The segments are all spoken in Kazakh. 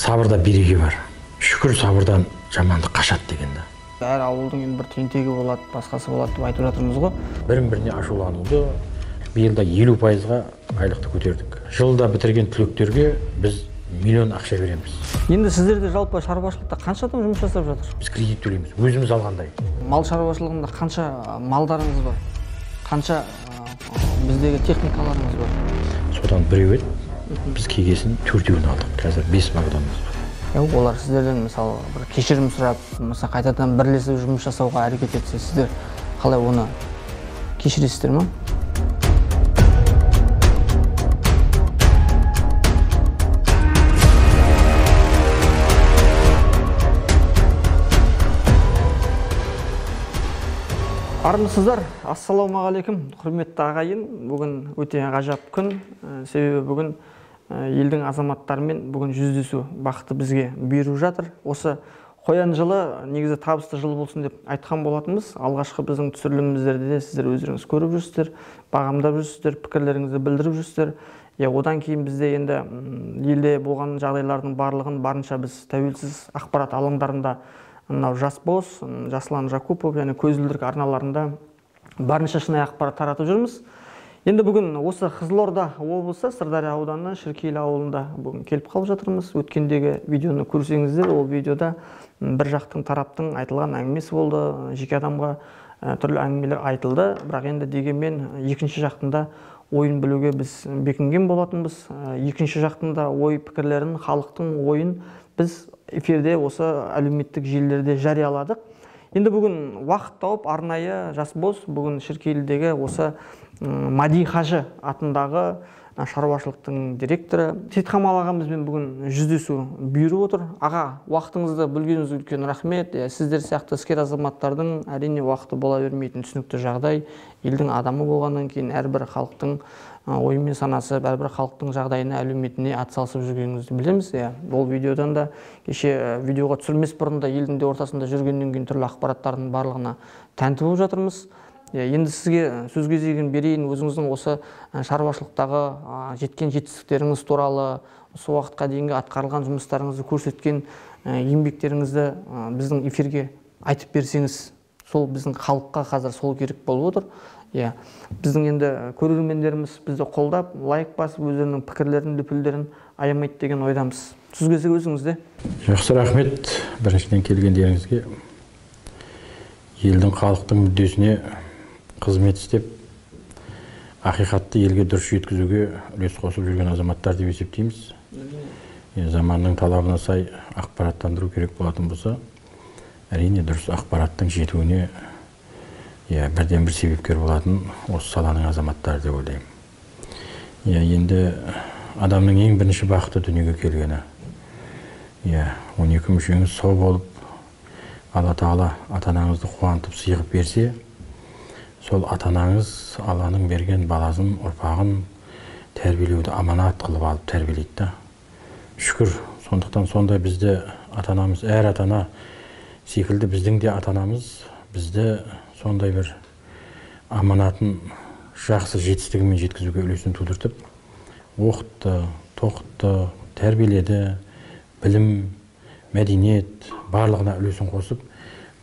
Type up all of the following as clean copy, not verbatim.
Сабырда береке бар. Шүкір, сабырдан жамандық қашады дегенді. Әр ауылдың енді бір тентегі болады, басқасы болады деп айтып жатырмыз ғой. Бірін-біріне ашулануды биыл да 50%-ға айлықты көтердік. Жылда бітірген түлектерге біз миллион ақша береміз. Енді сіздерде жалпы шаруашылықта қанша адам жұмыс жасап жатыр? Біз кредит төлейміз, өзіміз алғандай. Мал шаруашылығында қанша малдарыңыз бар? Қанша біздегі техникаларыңыз бар? Содан біреу еді, біз кегесін төртеуін алдық. Қазір 5 Богданымыз бар. Олар сіздерден мысалы бір кешірім сұрап, мысалы қайтадан бірлесіп жұмыс жасауға әрекет етсе, сіздер қалай оны кешіресіздер ме? Армысыздар, ассалаумағалейкум, құрметті ағайын. Бүгін өте ғажап күн, себебі бүгін елдің азаматтарымен бүгін жүздесу бақыты бізге бұйырып жатыр. Осы қоян жылы негізі табысты жыл болсын деп айтқан болатынбыз. Алғашқы біздің түсіріліміміздерде де сіздер өздеріңіз көріп жүрсіздер, бағамдап жүрсіздер, пікірлеріңізді білдіріп жүрсіздер. Одан кейін бізде енді елде болған жағдайлардың барлығын барынша біз тәуелсіз ақпарат алаңдарында мынау Жас Бос, Жасұлан Жакупов және Көзілдірік арналарында барынша шынайы ақпарат таратып жүрміз. Енді бүгін осы Қызылорда облысы Сырдария ауданы Шіркейлі ауылында бүгін келіп қалып жатырмыз. Өткендегі видеоны көрсеңіздер, ол видеода бір жақтың тараптың айтылған әңгімесі болды, жеке адамға түрлі әңгімелер айтылды. Бірақ енді дегенмен екінші жақтың да ойын білуге біз бекінген болатынбыз. Екінші жақтың да ой пікірлерін, халықтың ойын біз эфирде осы әлеуметтік желілерде жарияладық. Енді бүгін уақыт тауып арнайы Жас Бос бүгін Шіркейлідегі осы Мади Хажы атындағы шаруашылықтың директоры Сейтқамал ағамызбен бүгін жүздесу бұйырып отыр. Аға, уақытыңызды бөлгеніңізге үлкен рахмет. Сіздер сияқты іскер азаматтардың әрине уақыты бола бермейтін түсінікті жағдай. Елдің адамы болғаннан кейін әрбір халықтың ойы мен санасы, әрбір халықтың жағдайына, әлеуметіне атсалысып жүргеніңізді білеміз. Ол видеодан да кеше видеоға түсірмес бұрын да елдің де ортасында жүргеннен кейін түрлі ақпараттардың барлығына тәнті болып жатырмыз. Енді сізге сөз кезегін берейін, өзіңіздің осы шаруашылықтағы жеткен жетістіктеріңіз туралы, осы уақытқа дейінгі атқарылған жұмыстарыңызды көрсеткен еңбектеріңізді біздің эфирге айтып берсеңіз, сол біздің халыққа қазір сол керек болып отыр. Біздің енді көрермендеріміз бізді қолдап, лайк басып, өздерінің пікірлерін, лүпілдерін аямайды деген ойдамыз. Сөз кезегі өзіңізде. Жақсы, рахмет. Біріншіден келгендеріңізге, елдің, халықтың мүддесіне қызмет істеп, ақиқатты елге дұрыс жеткізуге үлес қосып жүрген азаматтар деп есептейміз. Заманның талабына сай ақпараттандыру керек болатын болса, әрине дұрыс ақпараттың жетуіне бірден бір себепкер болатын осы саланың азаматтары деп ойлаймын. Енді адамның ең бірінші бақыты дүниеге келгені. 12 мүшеңіз сау болып, Алла Тағала ата-анаңызды қуантып сыйғып берсе, сол ата-анаңыз Алланың берген баласын, ұрпағын тәрбиелеуді аманат қылып алып тәрбиелейді да. Шүкір, сондықтан сондай бізді ата-анамыз, әр ата-ана секілді біздің де ата-анамыз бізді сондай бір аманатын жақсы жетістігімен жеткізуге үлесін тудыртып, оқытты, тоқытты, тәрбиеледі, білім, мәдениет барлығына үлесін қосып,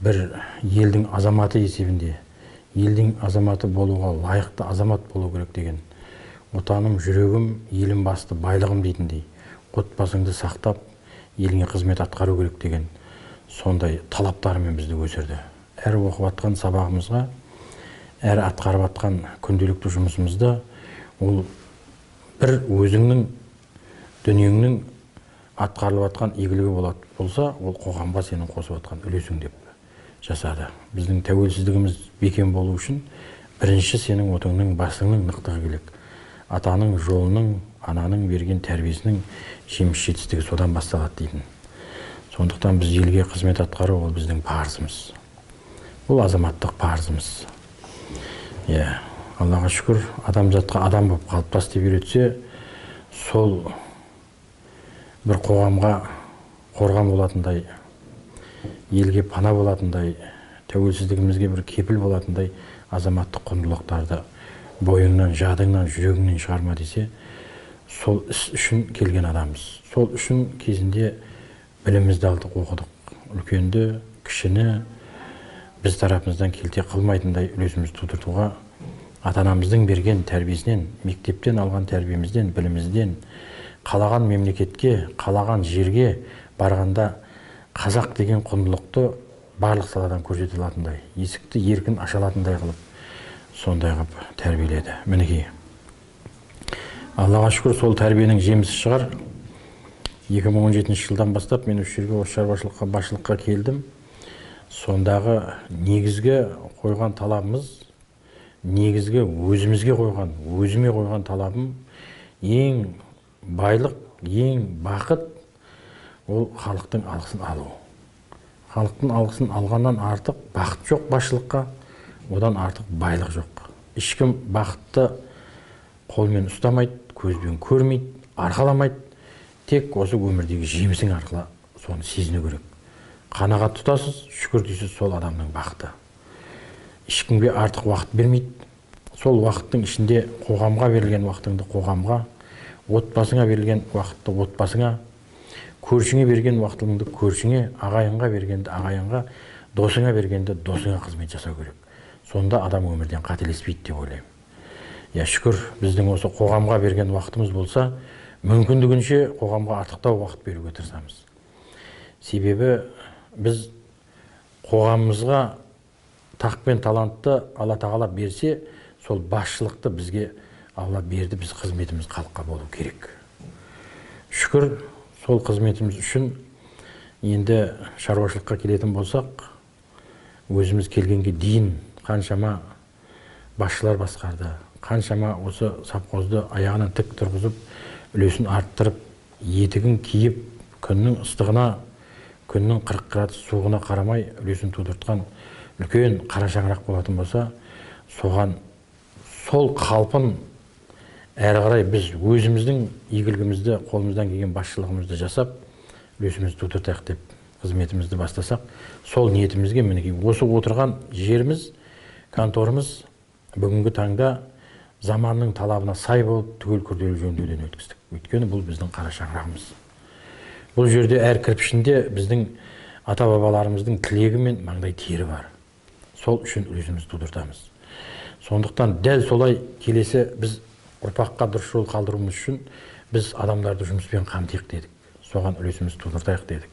бір елдің азаматы есебінде, елдің азаматы болуға лайықты азамат болу керек деген, отаным, жүрегім, елім басты байлығым дейтіндей, отбасыңды сақтап, еліңе қызмет атқару керек деген сондай талаптарымен бізді өсірді. Әр оқып атқан сабағымызға, әр атқарып атқан күнделікті жұмысымызда ол бір өзіңнің дүниеңнің атқарылып атқан игілігі болады болса, ол қоғамға сенің қосып атқан үлесің деп жасады. Біздің тәуелсіздігіміз бекем болу үшін бірінші сенің отыңның, басыңның нықтығы керек. Атаның жолының, ананың берген тәрбиесінің жеміс жетістігі содан басталады дейтін. Сондықтан біз елге қызмет атқару ол біздің парызымыз. Бұл азаматтық парызымыз. Аллаға шүкір, адамзатқа адам болып қалыптас деп үйретсе, сол бір қоғамға қорған болатындай, елге пана болатындай, тәуелсіздігімізге бір кепіл болатындай азаматтық құндылықтарды бойыңнан, жадыңнан, жүрегіңнен шығарма десе, сол іс үшін келген адамбыз. Сол үшін кезінде Білімімізді алдық, оқыдық. Үлкенді, кішіні біз тарапымыздан келте қылмайтындай үлесімізді тудыртуға ата-анамыздың берген тәрбиесінен, мектептен алған тәрбиемізден, білімімізден, қалаған мемлекетке, қалаған жерге барғанда қазақ деген құндылықты барлық саладан көрсете алатындай, есікті еркін аша алатындай қылып, сондай қылып тәрбиеледі. Мінекей, Аллаға шүкір, сол тәрбиенің жемісі шығар. 2017 жылдан бастап мен осы жерге, осы шаруашылыққа, басшылыққа келдім. Сондағы негізгі қойған талабымыз, негізгі өзімізге қойған, өзіме қойған талабым, ең байлық, ең бақыт ол халықтың алғысын алу. Халықтың алғысын алғаннан артық бақыт жоқ басшылыққа, одан артық байлық жоқ. Ешкім бақытты қолмен ұстамайды, көзбен көрмейді, арқаламайды. Тек осы өмірдегі жемісің арқылы соны сезіну керек. Қанағат тұтасыз, шүкір дейсіз, сол адамның бақыты. Ешкімге артық уақыт бермейді. Сол уақыттың ішінде қоғамға берілген уақытыңды қоғамға, отбасыңа берілген уақытты отбасыңа, көршіңе берген уақытыңды көршіңе, ағайынға бергенді ағайынға, досыңа бергенді досыңа қызмет жасау керек. Сонда адам өмірден қателеспейді деп ойлаймын. Я шүкір, біздің осы қоғамға берген уақытымыз болса, мүмкіндігінше қоғамға артықтау уақыт беруге тырысамыз. Себебі біз қоғамымызға тақ пен талантты Алла Тағала берсе, сол басшылықты бізге Алла берді, біз қызметіміз халыққа болу керек. Шүкір, сол қызметіміз үшін енді шаруашылыққа келетін болсақ, өзіміз келгенге дейін қаншама басшылар басқарды, қаншама осы совхозды аяғынан тік тұрғызып, үлесін арттырып, етігін киіп, күннің ыстығына, күннің 40 градус суығына қарамай үлесін тудыртқан үлкен қара шаңырақ болатын болса, соған сол қалпын әрі қарай біз өзіміздің игілігімізді, қолымыздан келген басшылығымызды жасап, үлесімізді тудыртайық деп қызметімізді бастасақ, сол ниетімізге мінекей осы отырған жеріміз, конторымыз бүгінгі таңда заманның талабына сай болып түгел күрделі жөндеуден өткіздік. Өйткені бұл біздің қара шаңырағымыз. Бұл жерде әр кірпішінде біздің ата-бабаларымыздың тілегі мен маңдай тері бар. Сол үшін үлесімізді тудыртамыз. Сондықтан дәл солай келесі біз ұрпаққа дұрыс жол қалдыруымыз үшін біз адамдарды жұмыспен қамтиық дедік. Соған үлесімізді тудыртайық дедік.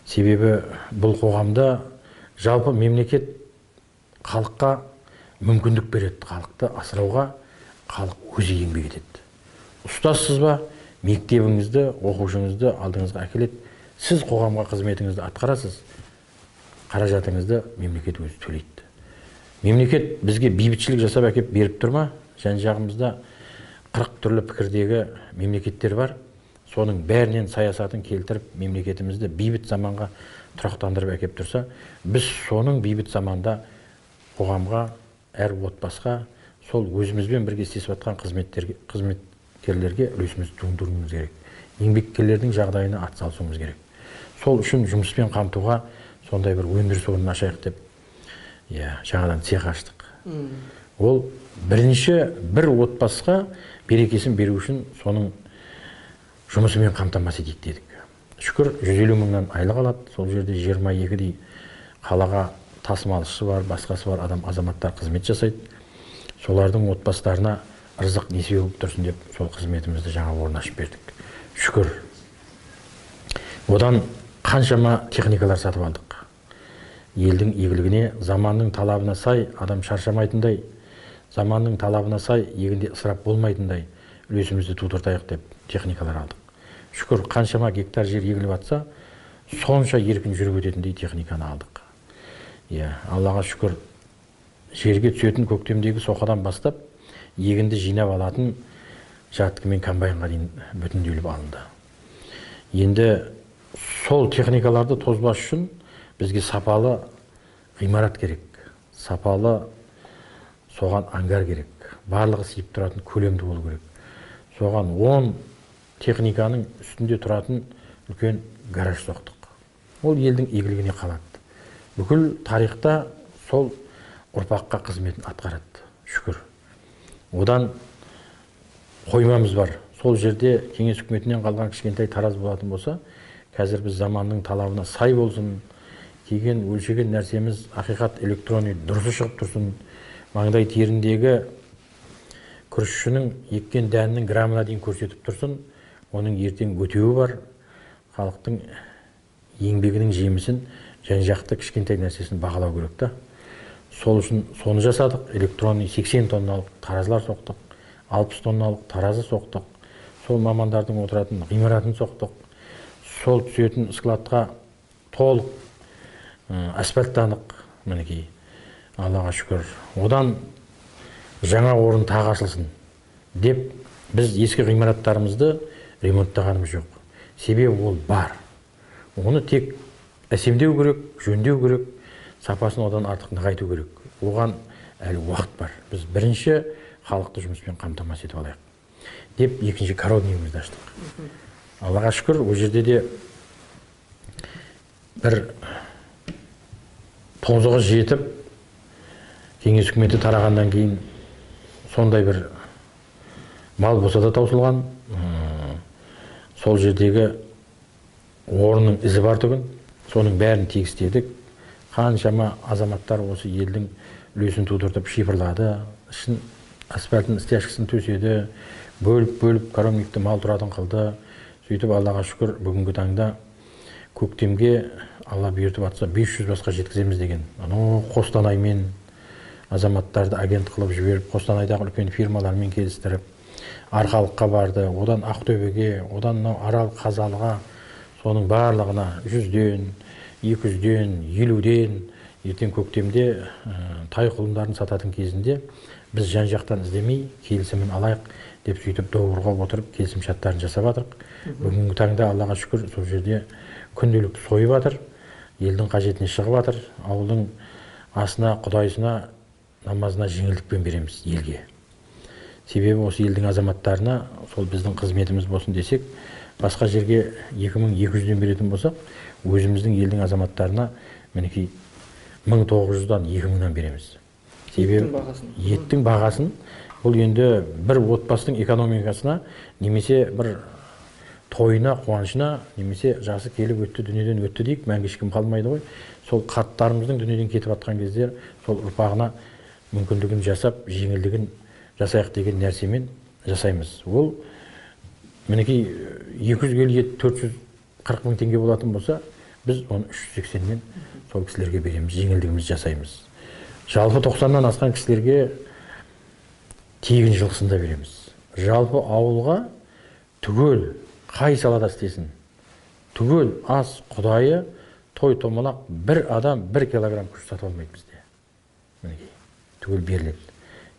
Себебі бұл қоғамда жалпы мемлекет халыққа мүмкіндік береді, халықты асырауға халық өзі еңбек етеді. Ұстазсыз ба, мектебіңізді, оқушыңызды алдыңызға әкеледі. Сіз қоғамға қызметіңізді атқарасыз, қаражатыңызды мемлекет өзі төлейді. Мемлекет бізге бейбітшілік жасап әкеп беріп тұр ма? Жан жағымызда 40 түрлі пікірдегі мемлекеттер бар. Соның бәрінен саясатын келтіріп, мемлекетімізді бейбіт заманға тұрақтандырып әкеп тұрса, біз соның бейбіт заманда қоғамға, әр отбасыға, сол өзімізбен бірге істесіп жатқан қызметкерлерге үлесімізді туындыруымыз керек. Еңбеккерлердің жағдайына атсалысуымыз керек. Сол үшін жұмыспен қамтуға сондай бір өндіріс орнын ашайық деп, жаңадан цех аштық. Ол бірінші бір отбасыға берекесін беру үшін соның жұмысымен қамтамасыз етейік дедік. Шүкір, 150 мыңнан айлық алады. Сол жерде 22-дей қалаға тасымалшысы бар, басқасы бар адам, азаматтар қызмет жасайды. Солардың отбасыларына ырзық несібе болып тұрсын деп сол қызметімізді жаңа орын ашып бердік. Шүкір. Одан қаншама техникалар сатып алдық. Елдің игілігіне, заманның талабына сай адам шаршамайтындай, заманның талабына сай егінде ысырап болмайтындай үлесімізді тудыртайық деп техникалар алдық. Шүкір, қаншама гектар жер егіліп атса, сонша еркін жүріп өтетіндей техниканы алдық. Аллаға шүкір, жерге түсетін көктемдегі соқадан бастап, егінді жинап алатын жатқы мен комбайнға дейін бүтінделіп алынды. Енді сол техникаларды тозбас үшін бізге сапалы ғимарат керек, сапалы соған ангар керек, барлығы сыйып тұратын көлемді болу керек. Соған 10 техниканың үстінде тұратын үлкен гараж соқтық. Ол елдің игілігіне қалады. Бүкіл тарихта сол ұрпаққа қызметін атқарады, шүкір. Одан қоймамыз бар. Сол жерде кеңес үкіметінен қалған кішкентай тараз болатын болса, Қазір біз заманның талабына сай болсын, киген, өлшеген нәрсеміз ақиқат электронный дұрысы шығып тұрсын. Маңдай теріндегі күрішшінің еккен дәнінің граммына дейін көрсетіп тұрсын. Оның ертең өтеуі бар. Халықтың еңбегінің жемісін, жан-жақты кішкентай нәрсесін бағалау керек та. Сол үшін соны жасадық. Электронный 80 тонналық таразылар соқтық, 60 тонналық таразы соқтық. Сол мамандардың отыратын ғимаратын соқтық. Сол түсетін складқа толық асфальттандық, мінекей. Аллаға шүкір. Одан жаңа орын тағы ашылсын деп біз ескі ғимараттарымызды ремонттағанымыз жоқ. Себебі ол бар. Оны тек әсемдеу керек, жөндеу керек, сапасын одан артық нығайту керек. Оған әлі уақыт бар. Біз бірінші халықты жұмыспен қамтамасыз етіп алайық деп екінші коровнигімізді аштық. Аллаға шүкір, ол жерде де бір тозығы жетіп, кеңес үкіметі тарағаннан кейін сондай бір мал болса да таусылған, сол жердегі орынның ізі бар түгін, соның бәрін тегістедік. Қаншама азаматтар осы елдің үлесін тудыртып шифрлады, ішін асфальтын, стяжкасын төседі, бөліп-бөліп коровникті мал тұратын қылды. Сөйтіп Аллаға шүкір, бүгінгі таңда көктемге Алла бұйыртып атса 500 басқа жеткіземіз деген. Анау Қостанаймен азаматтарды агент қылып жіберіп, Қостанайдағы үлкен фирмалармен келістіріп, Арқалыққа барды, одан Ақтөбеге, одан Арал, Қазалыға, соның барлығына 100-ден, 200-ден, 50-ден ертең көктемде тай құлындарын сататын кезінде біз жан-жақтан іздемей келісімін алайық деп сөйтіп договорға отырып келісім шарттарын жасап жатырық. Бүгінгі таңда Аллаға шүкір, сол жерде күнделікті сойып жатыр, елдің қажетіне шығып жатыр, ауылдың асына, құдайсына, намазына жеңілдікпен береміз елге. Себебі осы елдің азаматтарына сол біздің қызметіміз болсын десек, басқа жерге 2200-ден беретін болсақ, өзіміздің елдің азаматтарына мінекей 1900-дан 2000-нан береміз. Себебі еттің бағасын бұл енді бір отбасының экономикасына, немесе бір тойына, қуанышына, немесе жасы келіп өтті, дүниеден өтті дейік, мәңгі ешкім қалмайды ғой. Сол қарттарымыздың дүниеден кетіп жатқан кезде сол ұрпағына мүмкіндігін жасап, жеңілдігін жасайық деген нәрсемен жасаймыз. Ол мінекей 200 келі ет 440 мың теңге болатын болса, біз оны 380-нен сол кісілерге береміз, жеңілдігімізді жасаймыз. Жалпы 90-нан асқан кісілерге тегін жылқысын да береміз. Жалпы ауылға түгел қай салада істесін, түгел ас құдайы той томалақ бір адам 1 килограмм күріш сатып алмайды бізде. Мінекей, түгел беріледі.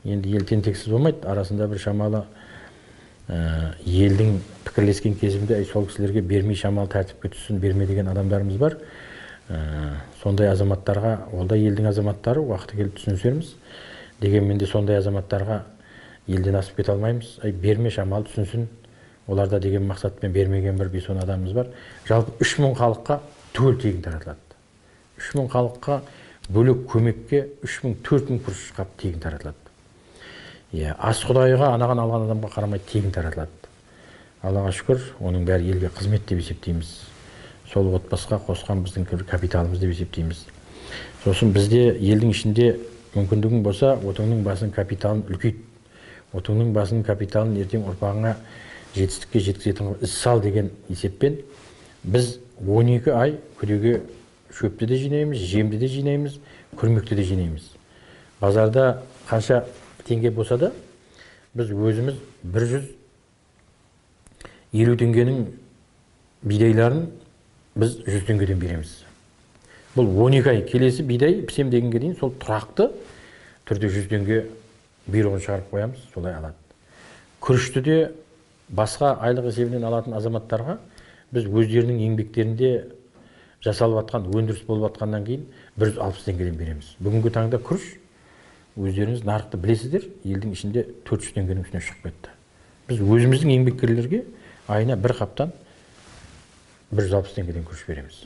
Енді ел тентексіз болмайды, арасында бір шамалы елдің пікірлескен кезінде сол кісілерге бермей шамалы тәртіпке түссін, берме деген адамдарымыз бар. Сондай азаматтарға, ол да елдің азаматтары, уақыты келіп түсінісерміз. Дегенмен де сондай азаматтарға елден асып кете алмаймыз. Ай, берме шамалы түсінсін, оларда деген мақсатпен бермеген бір 5-10 адамымыз бар. Жалпы 3000 халыққа түгел тегін таратылады. 3000 халыққа бөлек көмекке 3000-4000 күріш қап тегін таратылады. Ас құдайға анаған алған адамға қарамай тегін таратылады. Аллаға шүкір, оның бәрі елге қызмет деп есептейміз. Сол отбасыға қосқан біздің капиталымыз деп есептейміз. Сосын бізде елдің ішінде мүмкіндігің болса, отыңның басының капиталын үлкейт. Отыңның басының капиталын ертең ұрпағыңа жетістікке жеткізетін іс сал деген есеппен біз 12 ай күреге шөпті де жинаймыз, жемді де жинаймыз, күрмекті де жинаймыз. Базарда қанша теңге болса да, біз өзіміз 150 теңгенің бидайларын біз 100 теңгеден береміз. Бұл 12 ай келесі бидай пісем дегенге дейін сол тұрақты түрде 100 теңге бұйрығын шығарып қоямыз, солай алады. Күрішті де басқа айлық есебінен алатын азаматтарға біз өздерінің еңбектерінде жасалып атқан, өндіріс болып атқаннан кейін 160 теңгеден береміз. Бүгінгі таңда күріш өздеріңіз нарықты білесіздер, елдің ішінде 400 теңгенің үстіне шығып кетті. Біз өзіміздің еңбеккерлерге айына бір қаптан 160 теңгеден күріш береміз.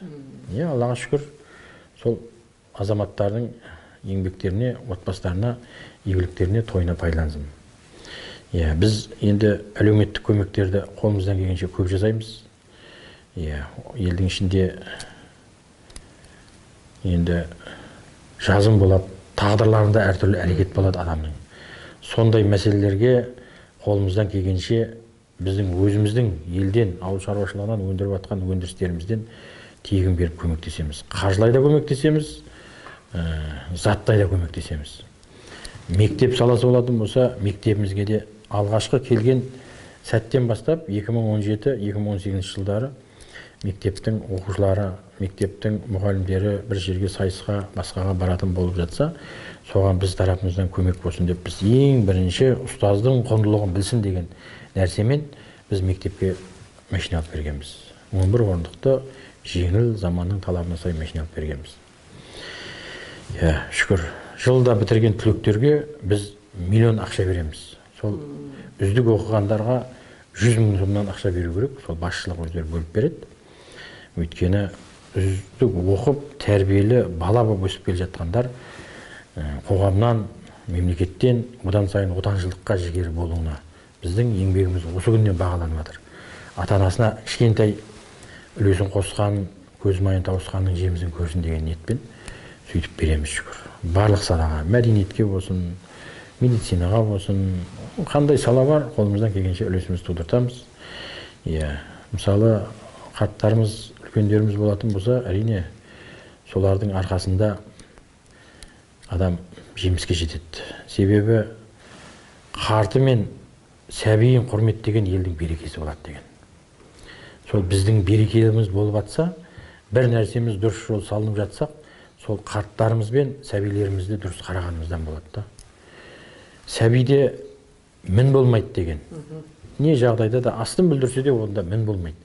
Аллаға шүкір, сол азаматтардың еңбектеріне, отбасыларына, игіліктеріне, тойына пайдалансын. Біз енді әлеуметтік көмектерді қолымыздан келгенше көп жасаймыз. Иә, елдің ішінде енді жазым болады, тағдырларында әртүрлі әрекет болады адамның. Сондай мәселелерге қолымыздан келгенше біздің өзіміздің елден, ауыл шаруашылығынан өндіріп жатқан өндірістерімізден тегін беріп көмектесеміз. Қаржылай да көмектесеміз, заттай да көмектесеміз. Мектеп саласы болатын болса, мектебімізге де алғашқы келген сәттен бастап 2017-2018 жылдары мектептің оқушылары, мектептің мұғалімдері бір жерге сайысқа, басқаға баратын болып жатса, соған біз тарапымыздан көмек болсын деп біз ең бірінші ұстаздың құндылығын білсін деген нәрсемен біз мектепке машина алып бергенбіз. 11 орындықты жеңіл заманның талабына сай машина алып бергенбіз. Иә, шүкір. Жылда бітірген түлектерге біз миллион ақша береміз. Сол үздік оқығандарға 100 мың сомнан ақша беру керек, сол басшылық өздері бөліп береді. Өйткені үздік оқып, тәрбиелі бала болып өсіп келе жатқандар қоғамнан, мемлекеттен одан сайын отаншылдыққа жігері болуына біздің еңбегіміз осы күннен бағаланып жатыр. Ата-анасына кішкентай үлесін қосқан, көз майын тауысқанның жемісін көрсін деген ниетпен сөйтіп береміз, шүкір. Барлық салаға, мәдениетке болсын, медицинаға болсын, қандай сала бар, қолымыздан келгенше үлесімізді тудыртамыз. Иә, мысалы, қарттарымыз, үлкендеріміз болатын болса, әрине, солардың арқасында адам жеміске жетеді. Себебі қарты мен сәбиін құрметтеген елдің берекесі болады деген. Сол біздің берекеміз болып атса, бір нәрсеміз дұрыс жол салынып жатсақ, сол қарттарымыз бен сәбилерімізді дұрыс қарағанымыздан болады да. Сәбиде мін болмайды деген. Не жағдайда да астын бүлдірсе де онда мін болмайды.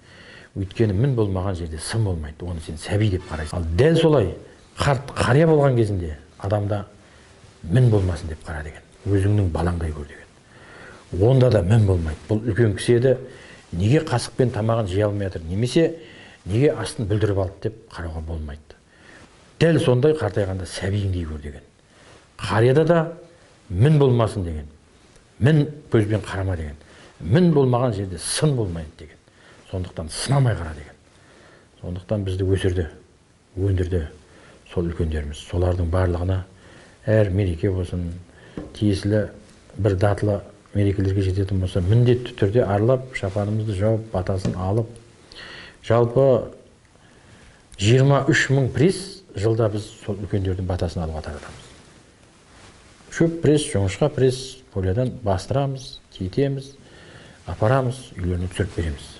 Өйткені мін болмаған жерде сын болмайды. Оны сен сәби деп қарайсың. Ал дәл солай қарт қария болған кезінде адамда мін болмасын деп қара деген. Өзіңнің балаңдай көр деген. Онда да мін болмайды. Бұл үлкен кісі еді, неге қасықпен тамағын жей алмай жатыр, немесе неге астын бүлдіріп алды деп қарауға болмайды. Дәл сондай қартайғанда сәбиіңдей көр деген. Қарияда да мін болмасын деген. Мін көзбен қарама деген. Мін болмаған жерде сын болмайды деген. Сондықтан сынамай қара деген. Сондықтан бізді өсірді, өндірді сол үлкендеріміз. Солардың барлығына әр мереке болсын, тиесілі бір датылы мерекелерге жететін болса, міндетті түрде аралап, шапанымызды жауып, батасын алып, жалпы 23 мың пресс жылда біз сол үлкендердің батасын алуға таратамыз. Шөп пресс, жоңышқа пресс, полядан бастырамыз, кетеміз, апарамыз, үйлеріне түсіріп береміз.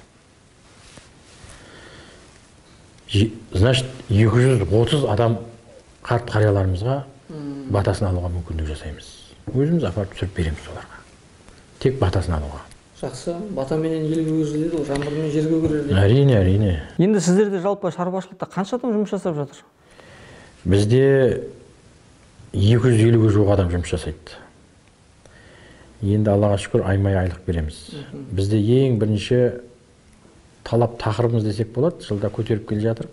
Значит, 230 адам қарт қарияларымызға батасын алуға мүмкіндік жасаймыз. Өзіміз апарып түсіріп береміз соларға. Тек батасын алуға. Жақсы, батаменен ел көгерер дейді ғой, жаңбырмен жер көгерер дейді. Әрине, әрине. Енді сіздерде жалпы шаруашылықта қанша адам жұмыс жасап жатыр? Бізде 250-ге жуық адам жұмыс жасайды. Енді Аллаға шүкір, аймай айлық береміз. Бізде ең бірінші талап тақырыбымыз десек болады, жылда көтеріп келе жатыр.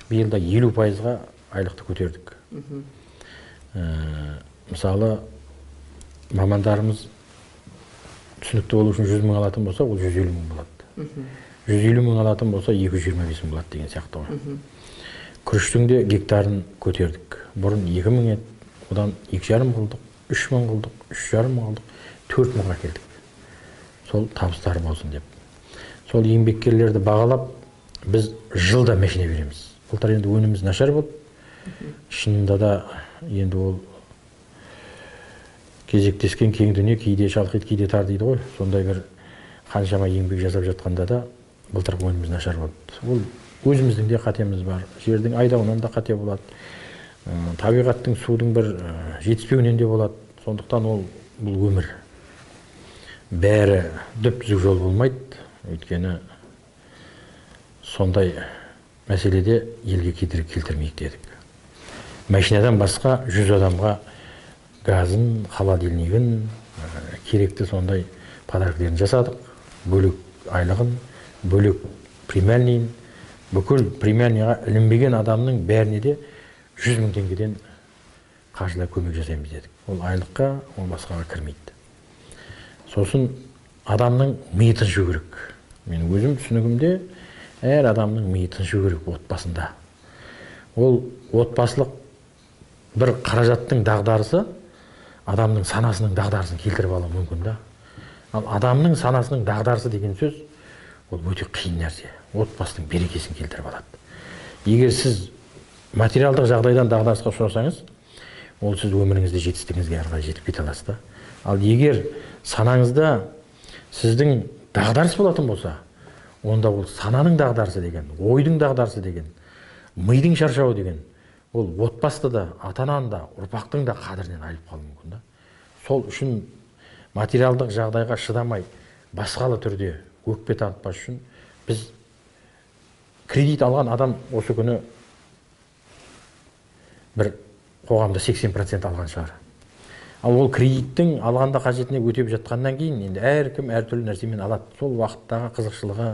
Биыл да 50%-ға айлықты көтердік. Мысалы, мамандарымыз түсінікті болу үшін 100 мың алатын болса, ол 150 мың болады. 150 мың алатын болса, 225 мың болады деген сияқты ғой. Күріштің де гектарын көтердік. Бұрын 2 мың еді, одан 2,5 қылдық, 3 мың қылдық, 3,5 мың қылдық, 4 мыңға келдік. Сол табыстары болсын деп. Сол еңбеккерлерді бағалап, біз жылда машина береміз. Былтыр енді өніміміз нашар болды. Шынында да енді ол кезектескен кең дүние кейде шалқиды, кейде тар дейді ғой. Сондай бір қаншама еңбек жасап жатқанда да былтырғы өніміміз нашар болды. Ол өзіміздің де қатеміз бар. Жердің айдауынан да қате болады. Табиғаттың, судың бір жетіспеуінен де болады. Сондықтан ол бұл өмір. Бәрі түп-түзу жол болмайды. Өйткені сондай мәселеде елге кедергі келтірмейік дедік. Машинадан басқа 100 адамға газын, холодильнигін, керекті сондай подарктерін жасадық. Бөлек айлығын, бөлек премиальныйын, бүкіл премиальныйға ілінбеген адамның бәріне де 100 мың теңгеден қаржылай көмек жасаймыз дедік. Ол айлыққа, ол басқаға кірмейді. Сосын адамның миы тыншу керек. Мен өзім түсінігімде Әр адамның миы тыншу керек отбасында. Ол отбасылық бір қаражаттың дағдарысы адамның санасының дағдарысын келтіріп алуы мүмкін да. Ал адамның санасының дағдарысы деген сөз ол өте қиын нәрсе. Отбасының берекесін келтіріп алады. Егер сіз материалдық жағдайдан дағдарысқа ұшырасаңыз, ол сіз өміріңізде жетістігіңізге әрі қарай жетіп кете аласыз да. Ал егер санаңызда сіздің дағдарыс болатын болса, онда ол сананың дағдарысы деген, ойдың дағдарысы деген, мидың шаршауы деген, ол отбасыда да, ата-ананың да, ұрпақтың да қадірінен айырылып қалуы мүмкін да. Сол үшін материалдық жағдайға шыдамай басқалы түрде өкпе танытпас үшін біз кредит алған адам осы күні бір қоғамда 80% алған шығар. Ал ол кредиттің алғанда қажетіне өтеп жатқаннан кейін енді әркім әртүрлі нәрсемен алады. Сол уақыттағы қызықшылығы,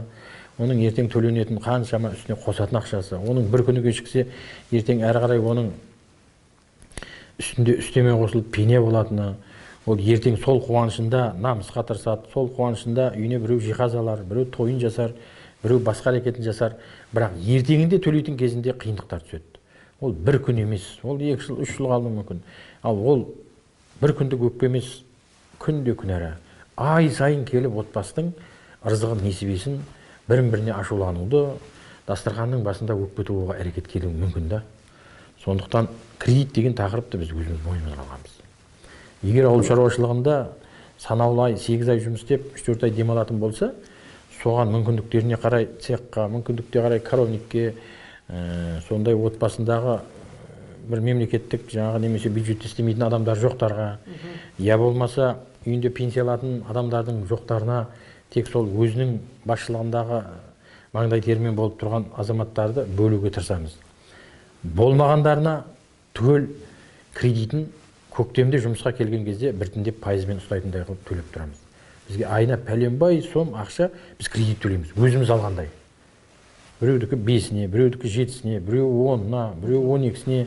оның ертең төленетін қаншама үстіне қосатын ақшасы, оның бір күні кешіксе ертең әрі қарай оның үстінде үстеме қосылып пене болатыны, ол ертең сол қуанышында намысқа тырысады, сол қуанышында үйіне біреу жиһаз алар, біреу тойын жасар, біреу басқа әрекетін жасар, бірақ ертеңінде төлейтін кезінде қиындықтар түседі. Ол бір күн емес, ол 2 жыл, 3 жыл қалуы мүмкін. Ал ол бір күндік өкпе емес, күнде күн әрі. Ай сайын келіп отбасының ырзығын, несібесін бірін-біріне ашулануды, дастарханның басында өкпе тууға әрекет келуі мүмкін да. Сондықтан кредит деген тақырыпты біз өзіміз мойнымызға алғанбыз. Егер ауыл шаруашылығында санаулы ай, 8 ай жұмыс істеп, 3-4 ай демалатын болса, соған мүмкіндіктеріне қарай цехқа, мүмкіндікке қарай коровникке, сондай отбасындағы бір мемлекеттік жаңағы немесе бюджетте істемейтін адамдар жоқтарға, я болмаса үйінде пенсия алатын адамдардың жоқтарына тек сол өзінің басшылығындағы маңдай терімен болып тұрған азаматтарды бөлуге тырысамыз. Болмағандарына түгел кредитін көктемде жұмысқа келген кезде біртіндеп пайызбен ұстайтындай қылып төлеп тұрамыз. Бізге айына пәленбай сом ақша біз кредит төлейміз, өзіміз алғандай. Біреудікі 5-іне, біреудікі 7-сіне, біреу 10-на, біреу 12-сіне.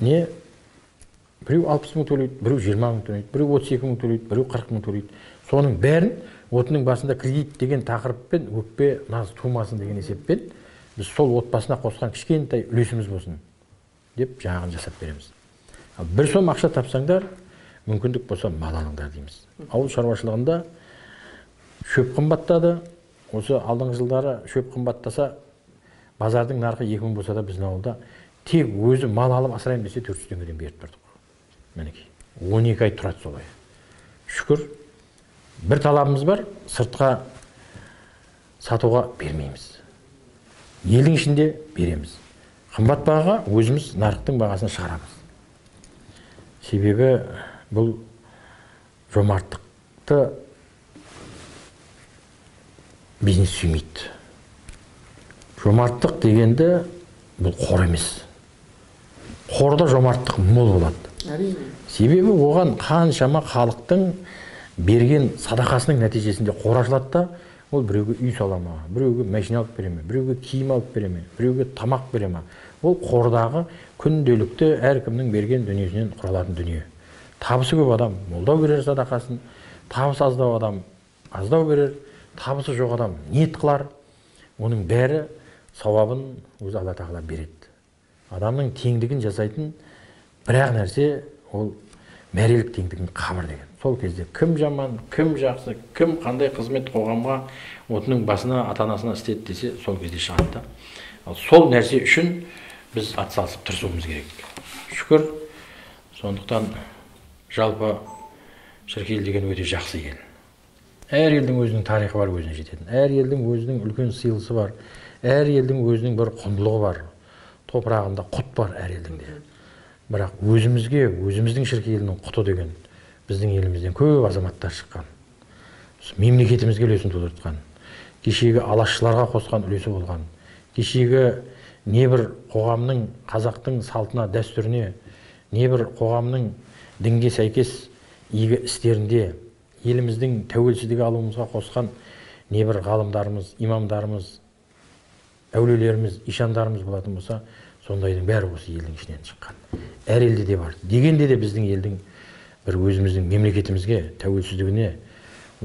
Не? Біреу 60 мың төлейді, біреу 20 мың төлейді, біреу 32 мың төлейді, біреу 40 мың төлейді. Соның бәрін отының басында кредит деген тақырыппен өкпе наз тумасын деген есеппен біз сол отбасына қосқан кішкентай үлесіміз болсын деп жаңағын жасап береміз. Ал бір сом ақша тапсаңдар, мүмкіндік болса мал алыңдар дейміз. Ауыл шаруашылығында шөп қымбаттады. Осы алдыңғы жылдары шөп қымбаттаса, базардың нарқы 2000 болса да біздің ауылда тек өзі мал алып асыраймын десе 400 теңгеден беріп тұрдық. Мінекей, 12 ай тұрады солай. Шүкір, бір талабымыз бар, сыртқа сатуға бермейміз. Елдің ішінде береміз. Қымбат бағаға өзіміз нарықтың бағасына шығарамыз. Себебі бұл жомарттықты бизнес сүймейді. Жомарттық дегенді бұл қор емес. Қорда жомарттық мол болады. Әрине. Себебі оған қаншама халықтың берген садақасының нәтижесінде қор ашылады да, ол біреуге үй сала ма, біреуге машина алып бере ме, біреуге киім алып бере ме, біреуге тамақ бере ме. Ол қордағы күнделікті әркімнің берген дүниесінен құралатын дүние. Табысы көп адам молдау берер садақасын, табысы аздау адам аздау берер, табысы жоқ адам ниет қылар. Оның бәрі сауабын өзі Алла Тағала береді. Адамның теңдігін жасайтын бір-ақ нәрсе ол мәрелік теңдігін қабір деген. Сол кезде кім жаман, кім жақсы, кім қандай қызмет қоғамға, отының басына, ата-анасына істеді десе, сол кезде шығады да. Ал сол нәрсе үшін біз атсалысып тырысуымыз керек. Шүкір, сондықтан жалпы Шіркейлі деген өте жақсы ел. Әр елдің өзінің тарихы бар, өзіне жететін. Әр елдің өзінің үлкен сыйлысы бар. Әр елдің өзінің бір құндылығы бар. Топырағында құт бар әр елдің де. Бірақ өзімізге, өзіміздің Шіркейлінің құты деген біздің елімізден көп азаматтар шыққан. Мемлекетімізге үлесін тудыртқан. Кешегі алашшыларға қосқан үлесі болған. Кешегі небір қоғамның, қазақтың салтына, дәстүріне, небір қоғамның дінге сәйкес игі істерінде еліміздің тәуелсіздігі алуымызға қосқан небір ғалымдарымыз, имамдарымыз, әулиелеріміз, ишандарымыз болатын болса, сондайдың бәрі осы елдің ішінен шыққан. Әр елде де бар. Дегенде де біздің елдің бір өзіміздің мемлекетімізге, тәуелсіздігіне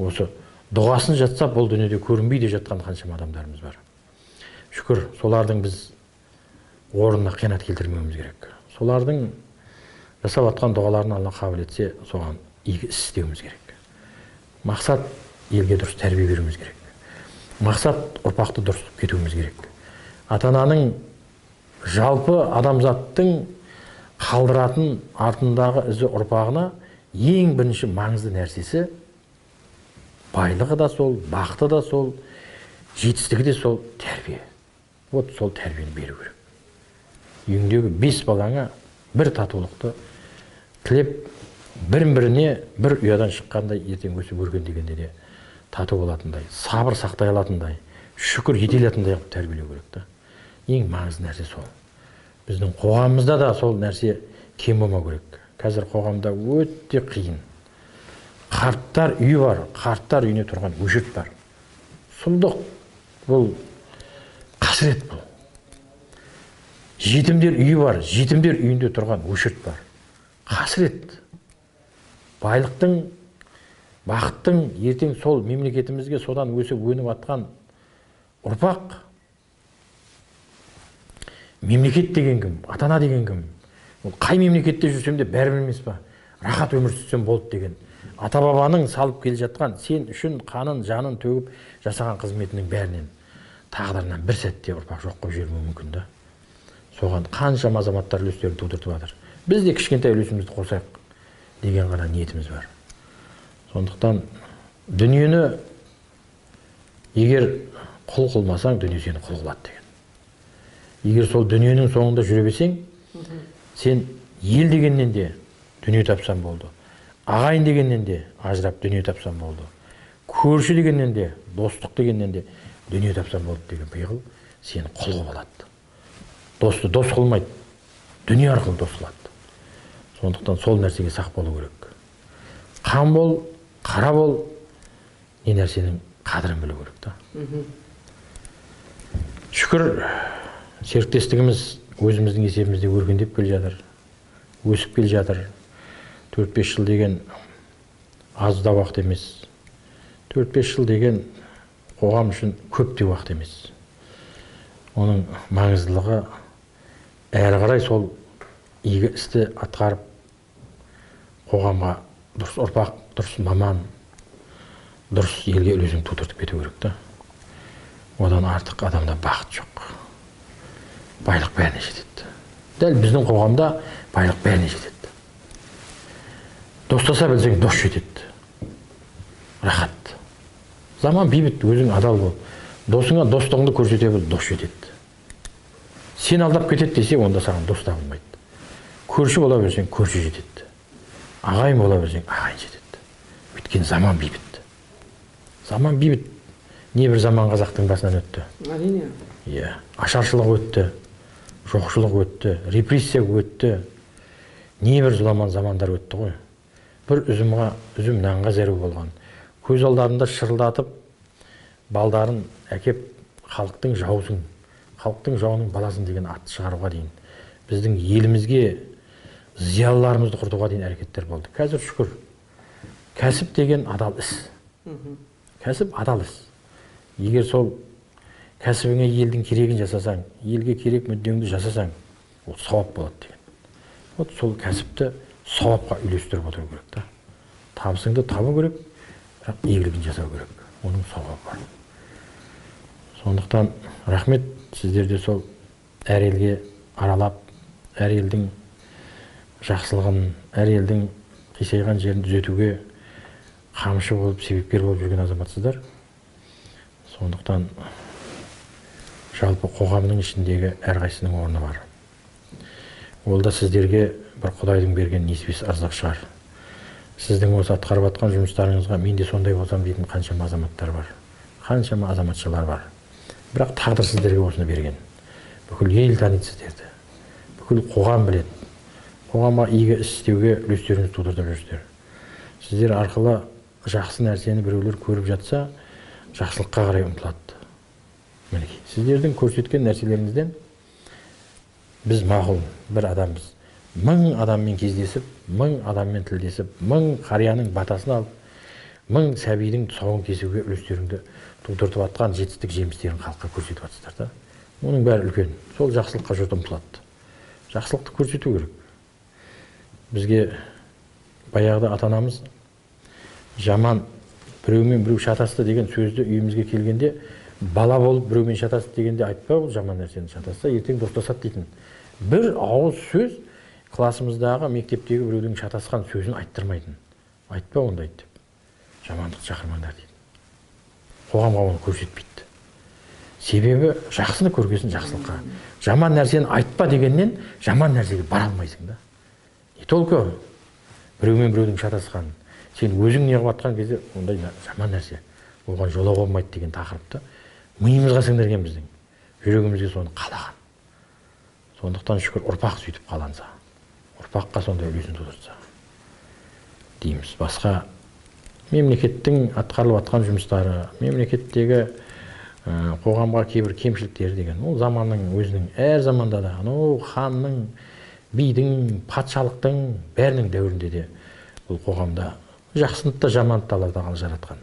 осы Дұғасын жатса, бұл дүниеде көрінбей де жатқан қаншама адамдарымыз бар. Шүкір, солардың біз орнына қиянат келтірмеуіміз керек. Солардың жасап атқан дұғаларын Алла қабыл етсе, соған игі іс істеуіміз керек. Мақсат елге дұрыс тәрбие беруіміз керек. Мақсат ұрпақты дұрыс қылып кетуіміз керек. Ата-ананың жалпы адамзаттың қалдыратын артындағы ізі ұрпағына ең бірінші маңызды нәрсесі байлығы да сол, бақыты да сол, жетістігі де сол тәрбие. Вот сол тәрбиені беру керек. Үйіңдегі 5 балаңа бір татулықты тілеп, бір-біріне бір ұядан шыққандай ертең өсіп өркендегенде де тату болатындай, сабыр сақтай алатындай, шүкір ете алатындай қылып тәрбиелеу керек та. Ең маңызды нәрсе сол. Біздің қоғамымызда да сол нәрсе кем болмау керек. Қазір қоғамда өте қиын. Қарттар үйі бар, қарттар үйіне тұрған өшірт бар. Сұмдық, бұл қасірет бұл. Жетімдер үйі бар, жетімдер үйінде тұрған өшірт бар. Қасірет. Байлықтың, бақыттың ертең сол мемлекетімізге содан өсіп өніп атқан ұрпақ. Мемлекет деген кім, ата-ана деген кім? Ол қай мемлекетте жүрсем де бәрібір емес па? Рахат өмір сүрсем болды деген. Ата-бабаның салып келе жатқан, сен үшін қанын, жанын төгіп жасаған қызметінің бәрінен тағдырынан бір сәтте ұрпақ жоқ қылып жіберуі мүмкін да. Соған қаншама азаматтар үлестерін тудыртып жатыр. Біз де кішкентай үлесімізді қосайық деген ғана ниетіміз бар. Сондықтан дүниені егер құл қылмасаң, дүние сені құл қылады деген. Егер сол дүниенің соңында жүре берсең, сен ел дегеннен де дүние тапсаң болды. Ағайын дегеннен де ажырап дүние тапсам болды. Көрші дегеннен де, достық дегеннен де дүние тапсам болды деген пиғыл сені құл қылып алады. Досты дос қылмайды, дүние арқылы дос қылады. Сондықтан сол нәрсеге сақ болу керек. Қан бол, қара бол, не нәрсенің қадірін білу керек та. Шүкір, серіктестігіміз өзіміздің есебімізде өркендеп келе жатыр, өсіп келе жатыр. 4-5 жыл деген аз да уақыт емес. 4-5 жыл деген қоғам үшін көп те уақыт емес. Оның маңыздылығы әрі қарай сол игі істі атқарып, қоғамға дұрыс ұрпақ, дұрыс маман, дұрыс елге үлесін тудыртып кету керек та. Одан артық адамда бақыт жоқ. Байлық бәріне жетеді. Дәл біздің қоғамда байлық бәріне жетеді. Достаса білсең, дос жетеді. Рахат. Заман бейбіт, өзің адал бол. Досыңа достығыңды көрсете біл, дос жетеді. Сен алдап кетеді десе, онда саған дос табылмайды. Көрші бола берсең, көрші жетеді. Ағайын бола берсең, ағайын жетеді. Өйткені заман бейбіт. Заман бейбіт. Не бір заман қазақтың басынан өтті. Әрине. Иә, ашаршылық өтті, жоқшылық өтті, репрессия өтті. Не бір зұламан замандар өтті ғой. Бір үзімға, үзім нанға зәру болған. Көз алдарында шырылдатып, балдарын әкеп халықтың жауысың, халықтың жауының баласын деген атты шығаруға дейін, біздің елімізге зиялыларымызды құртуға дейін әрекеттер болды. Қазір шүкір, кәсіп деген адал іс. Кәсіп адал іс. Егер сол кәсібіңе елдің керегін жасасаң, елге керек мүддеңді жасасаң, ол сауап болады деген. Вот сол кәсіпті сауапқа үйлестіріп отыру керек та. Табысыңды табу керек, бірақ игілігін жасау керек. Оның сауабы бар. Сондықтан рахмет сіздерде сол әр елге аралап, әр елдің жақсылығын, әр елдің қисайған жерін түзетуге қамшы болып, себепкер болып жүрген азаматсыздар. Сондықтан жалпы қоғамның ішіндегі әрқайсысының орны бар. Ол да сіздерге бір Құдайдың берген несібесі ырзық шығар. Сіздің осы атқарып атқан жұмыстарыңызға мен де сондай болсам дейтін қаншама азаматтар бар, қаншама азаматшалар бар. Бірақ тағдыр сіздерге осыны берген. Бүкіл ел таниды сіздерді, бүкіл қоғам біледі. Қоғамға игі іс істеуге үлестеріңізді тудырып жүрсіздер. Сіздер арқылы жақсы нәрсені біреулер көріп жатса, жақсылыққа қарай ұмтылады. Мінекей, сіздердің көрсеткен нәрселеріңізден біз мақұл бір адамбыз. 1000 адаммен кездесіп, 1000 адаммен тілдесіп, 1000 қарияның батасын алып, мың сәбидің тұсауын кесуге үлестеріңді тудыртып жатқан жетістік жемістерін халыққа көрсетіп жатсыздар да. Оның бәрі үлкен. Сол жақсылыққа жұрт ұмтылады. Жақсылықты көрсету керек. Бізге баяғыда ата-анамыз жаман біреумен біреу шатасты деген сөзді үйімізге келгенде бала болып біреумен шатасты дегенде айтпа, ол жаман нәрсені шатасса ертең достасады дейтін. Бір ауыз сөз классымыздағы мектептегі біреудің шатасқан сөзін айттырмайтын. Айтпа ондайды деп. Жамандықты шақырмаңдар дейді. Қоғамға оны көрсетпейді. Себебі жақсыны көргесін жақсылыққа. Жаман нәрсені айтпа дегеннен жаман нәрсеге бара алмайсың да. Не только біреумен біреудің шатасқанын, сен өзің не қылып жатқан кезде ондай жаман нәрсе оған жолауға болмайды деген тақырыпты миымызға сіңдірген біздің. Жүрегімізге соны қалаған. Сондықтан шүкір ұрпақ сөйтіп қаланса, ұрпаққа сондай үлесін тудырса дейміз. Басқа мемлекеттің атқарылып жатқан жұмыстары, мемлекеттегі қоғамға кейбір кемшіліктері деген, ол заманның өзінің әр заманда да, анау ханның, бидің, патшалықтың бәрінің дәуірінде де бұл қоғамда жақсыны да жаманды да Алла тағала жаратқан.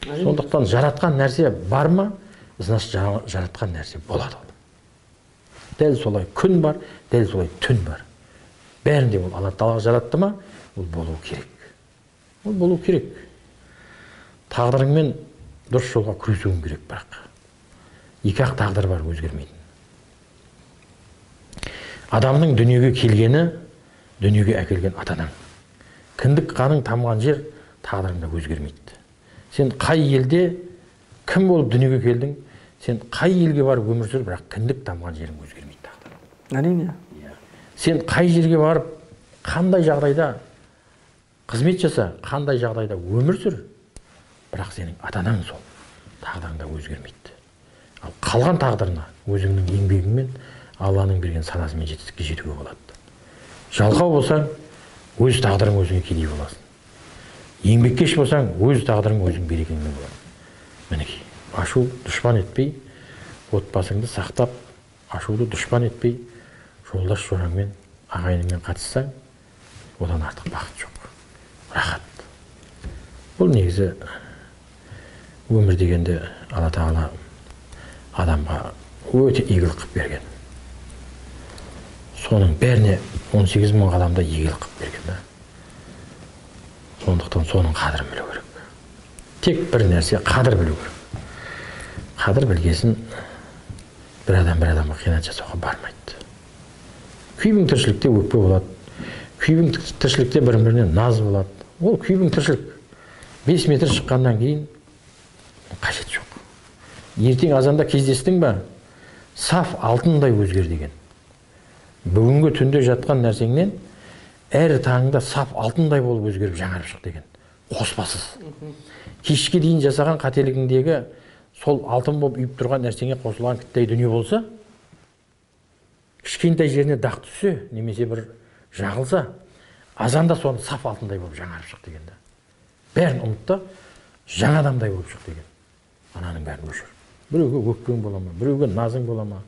Сондықтан жаратқан нәрсе бар ма, значит жаратқан нәрсе болады. Дәл солай күн бар, дәл солай түн бар. Бәрінде ол Алла тағала жаратты ма, ол болу керек. Ол болу керек. Тағдырыңмен дұрыс жолға күресуің керек бірақ. Екі-ақ тағдыр бар өзгермейтін. Адамның дүниеге келгені, дүниеге әкелген ата-анаң. Кіндік қаның тамған жер тағдырыңда өзгермейді. Сен қай елде кім болып дүниеге келдің, сен қай елге барып өмір сүр, бірақ кіндік тамған жерің өзгермейді тағдыр. Әрине. Сен қай жерге барып, қандай жағдайда қызмет жаса, қандай жағдайда өмір сүр, бірақ сенің ата-анаң сол тағдырыңда өзгермейді. Ал қалған тағдырына өзіңнің еңбегіңмен, Алланың берген санасымен жетістікке жетуге болады. Жалқау болсаң, өз тағдырың өзіңе кедей боласың. Еңбеккеш болсаң, өз тағдырың өзің берекеңмен болады. Мінекей, ашу дұшпан етпей, отбасыңды сақтап, ашуды дұшпан етпей, жолдас жораңмен, ағайыныңмен қатыссаң, одан артық бақыт жоқ. Рахат. Бұл негізі өмір дегенде Алла тағала адамға өте игілік қылып берген. Соның бәріне 18 мың адамда игілік қылып берген да. Сондықтан соның қадірін білу керек. Тек бір нәрсе қадір білу керек. Қадір білгесін бір адам бір адамға қиянат жасауға бармайды. Күйбің тіршілікте өкпе болады. Күйбің тіршілікте бір-біріне наз болады. Ол күйбің тіршілік. 5 метр шыққаннан кейін қажет жоқ. Ертең азанда кездестің ба, саф алтындай өзгер деген. Бүгінгі түнде жатқан нәрсеңнен әр таңда саф алтындай болып өзгеріп жаңарып шық деген. Қоспасыз. Кешке дейін жасаған қателігіңдегі сол алтын болып үйіп тұрған нәрсеңе қосылған кіттей дүние болса, кішкентай жеріне дақ түссе, немесе бір жағылса, азанда соны саф алтындай болып жаңарып шық деген да. Бәрін ұмыт та, жаңа адамдай болып шық деген. Ананың бәрін өшір. Біреуге өкпең бола ма, біреуге назың бола ма,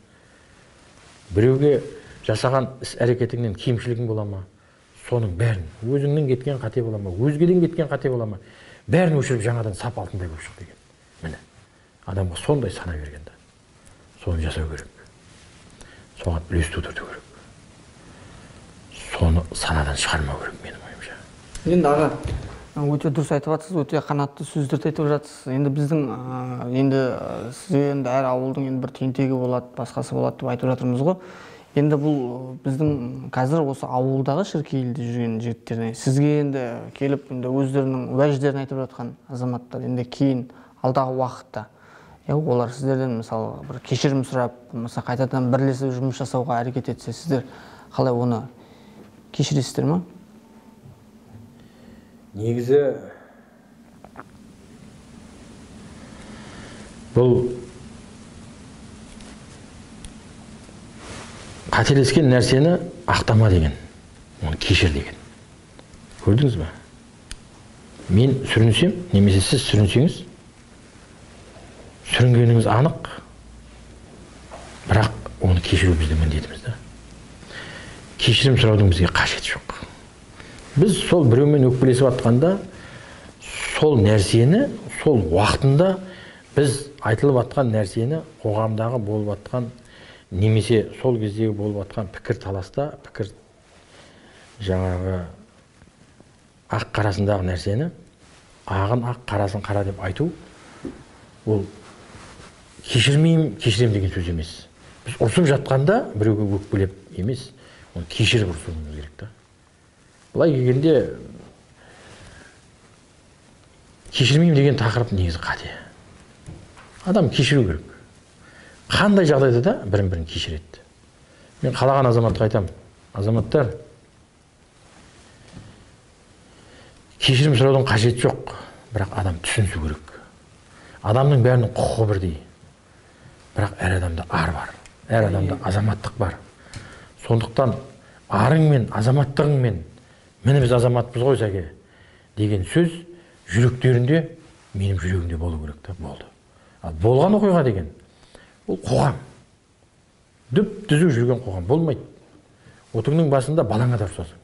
біреуге жасаған іс әрекетіңнен кемшілігің бола ма, соның бәрін, өзіңнің кеткен қате бола ма, өзгеден кеткен қате бола ма, бәрін өшіріп жаңадан сап алтындай болып шық деген. Міне, адамға сондай сана берген да. Соны жасау керек. Соған үлес тудыру керек. Соны санадан шығармау керек менің ойымша. Енді аға, өте дұрыс айтып жатсыз, өте қанатты сөздерді айтып жатсыз. Енді біздің енді сізге енді әр ауылдың енді бір тентегі болады, басқасы болады деп айтып жатырмыз ғой. Енді бұл біздің қазір осы ауылдағы Шіркейліде жүрген жігіттерден сізге енді келіп енді өздерінің уәждерін айтып жатқан азаматтар енді кейін алдағы уақытта олар сіздерден мысалы бір кешірім сұрап, болмаса қайтадан бірлесіп жұмыс жасауға әрекет етсе, сіздер қалай оны кешіресіздер ма? Негізі бұл қателескен нәрсені ақтама деген, оны кешір деген. Көрдіңіз бе? Мен сүрінсем, немесе сіз сүрінсеңіз, сүрінгеніңіз анық, бірақ оны кешіру біздің міндетіміз да. Кешірім сұраудың бізге қажеті жоқ. Біз сол біреумен өкпелесіп жатқанда, Сол нәрсені, сол уақытында біз айтылып атқан нәрсені қоғамдағы болып атқан немесе сол кездегі болып атқан пікір таласта, пікір жаңағы ақ қарасындағы нәрсені ағын ақ, қарасын қара деп айту, ол кешірмеймін, кешірем деген сөз емес. Біз ұрсып жатқанда біреуге өкпелеп емес, оны кешіріп ұрсуымыз керек та. Былай келгенде кешірмеймін деген тақырып негізі қате. Адам кешіру керек. Қандай жағдайда да бірін-бірін кешіреді. Мен қалаған азаматқа айтамын. Азаматтар, кешірім сұраудың қажеті жоқ, бірақ адам түсінсу керек. Адамның бәрінің құқығы бірдей. Бірақ әр адамда ар бар, әр адамда азаматтық бар. Сондықтан арыңмен, азаматтығыңмен, міне біз азаматпыз ғой сәке деген сөз жүректерінде, менің жүрегімде болу керек та, болды. Ал болған оқиға деген ол қоғам. Түп-түзу жүрген қоғам болмайды. Отыңның басында балаңа да ұрсасың.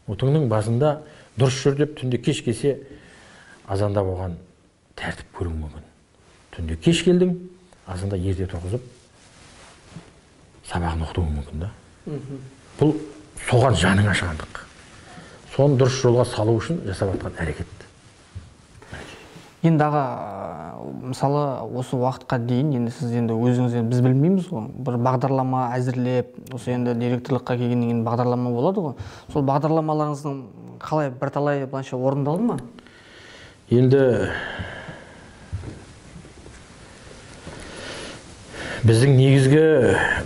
Отыңның басында дұрыс жүр деп түнде кеш келсе, азанда болған тәртіп көруің мүмкін. Түнде кеш келдің, азанда ерте тұрғызып сабағын оқытуың мүмкін да. Бұл соған жаның ашығандық. Соны дұрыс жолға салу үшін жасап жатқан әрекет. Енді аға, мысалы, осы уақытқа дейін, енді сіз енді өзіңіз енді біз білмейміз ғой, бір бағдарлама әзірлеп, осы енді директорлыққа келгеннен кейін бағдарлама болады ғой. Сол бағдарламаларыңыздың қалай бірталай былайша орындалды ма? Енді біздің негізгі,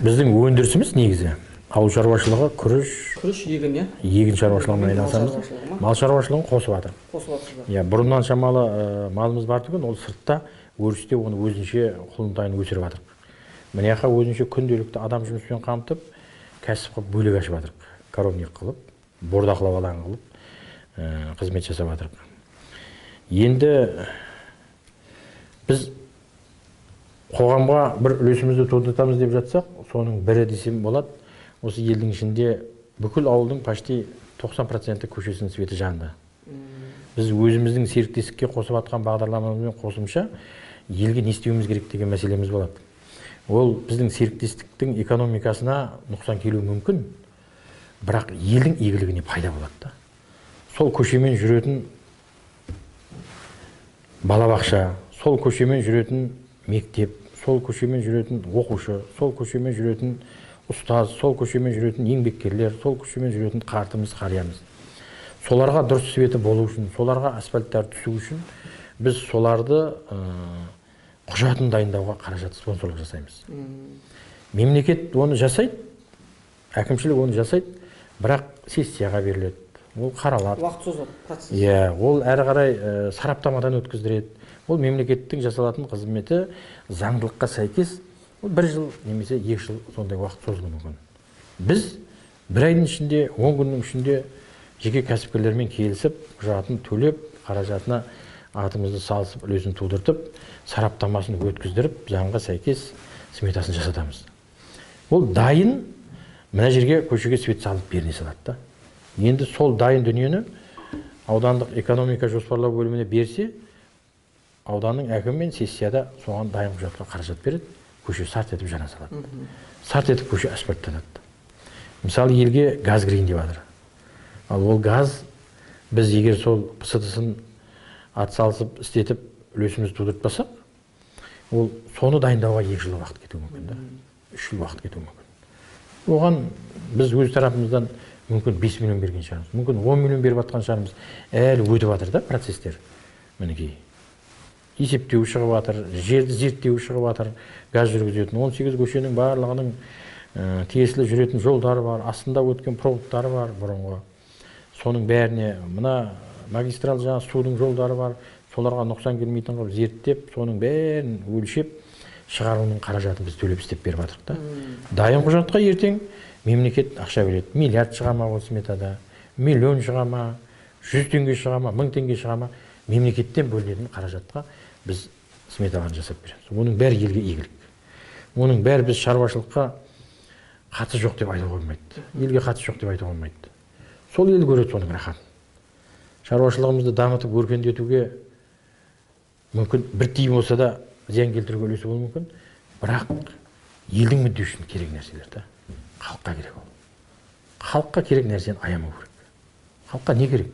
біздің өндірісіміз негізі ауыл шаруашылығы, күріш. Күріш, егін, иә? Егін шаруашылығымен айналысамыз. Мал шаруашылығын қосып жатыр. Қосып жатырсыздар. Иә, бұрыннан шамалы малымыз бар түгін, ол сыртта өрісте оны өзінше құлынтайын өсіріп жатыр. Мына жаққа өзінше күнделікті адам жұмыспен қамтып, кәсіп қылып бөлек ашып жатыр. Коровник қылып, бордақылап алаң қылып, қызмет жасап жатыр. Енді біз қоғамға бір үлесімізді тудыртамыз деп жатсақ, соның бірі десем болады. Осы елдің ішінде бүкіл ауылдың почти 90% көшесінің светі жанды. Біз өзіміздің серіктестікке қосып атқан бағдарламамызбен қосымша елге не істеуіміз керек деген мәселеміз болады. Ол біздің серіктестіктің экономикасына нұқсан келуі мүмкін, бірақ елдің игілігіне пайда болады да. Сол көшемен жүретін балабақша, сол көшемен жүретін мектеп, сол көшемен жүретін оқушы, сол көшемен жүретін ұстаз, сол көшемен жүретін еңбеккерлер, сол көшемен жүретін қартымыз, қариямыз. Соларға дұрыс светі болу үшін, соларға асфальттар түсу үшін біз соларды құжатын дайындауға қаражат спонсорлық жасаймыз. Мемлекет оны жасайды, әкімшілік оны жасайды, бірақ сессияға беріледі, ол қаралады. Уақыт созады, процесс. Иә, ол әрі қарай сараптамадан өткіздіреді. Ол мемлекеттің жасалатын қызметі заңдылыққа сәйкес бір жыл немесе 2 жыл сондай уақыт созылуы мүмкін. Біз бір айдың ішінде, 10 күннің ішінде жеке кәсіпкерлермен келісіп, құжатын төлеп, қаражатына атымызды салысып, үлесін тудыртып, сараптамасын өткіздіріп, заңға сәйкес сметасын жасатамыз. Ол дайын мына жерге көшеге свет салып беріне салады да. Енді сол дайын дүниені аудандық экономика жоспарлау бөліміне берсе, ауданның әкімі мен сессияда соған дайын құжатқа қаражат береді, көше сарт етіп жана салады. Сарт етіп көше асфальттанады. Мысалы, елге газ кірейін деп жатыр. Ал ол газ біз егер сол ПСД-сын ат салысып істетіп үлесімізді тудыртпасақ, ол соны дайындауға 2 жыл уақыт кетуі мүмкін да. 3 жыл уақыт кетуі мүмкін. Оған біз өз тарапымыздан мүмкін 5 миллион берген шығармыз, мүмкін 10 миллион беріп жатқан шығармыз. Әлі өтіп жатыр да процестер. Мінекей есептеу шығып жатыр, жерді зерттеу шығып жатыр, газ жүргізетін 18 көшенің барлығының тиесілі жүретін жолдары бар, астында өткен проводтары бар бұрынғы. Соның бәріне мына магистрал жаңа судың жолдары бар, соларға нұқсан келмейтін қылып зерттеп, соның бәрін өлшеп шығаруының қаражатын біз төлеп істеп беріп жатырмық та. Дайын құжатқа ертең мемлекет ақша береді. Миллиард шыға ма ол сметада, миллион шыға ма, 100 теңге шыға ма, 1000 теңге шыға ма, мемлекеттен бөлінетін қаражатқа біз сметаларын жасап береміз. Оның бәрі елге игілік. Оның бәрі біз шаруашылыққа қатысы жоқ деп айтуға болмайды. Елге қатысы жоқ деп айтуға болмайды. Сол ел көреді соның рахатын. Шаруашылығымызды дамытып өркендетуге мүмкін бір тиын болса да зиян келтіруге үлесі болуы мүмкін, бірақ елдің мүддесі үшін керек нәрселер да, халыққа керек ол. Халыққа керек нәрсені аямау керек. Халыққа не керек?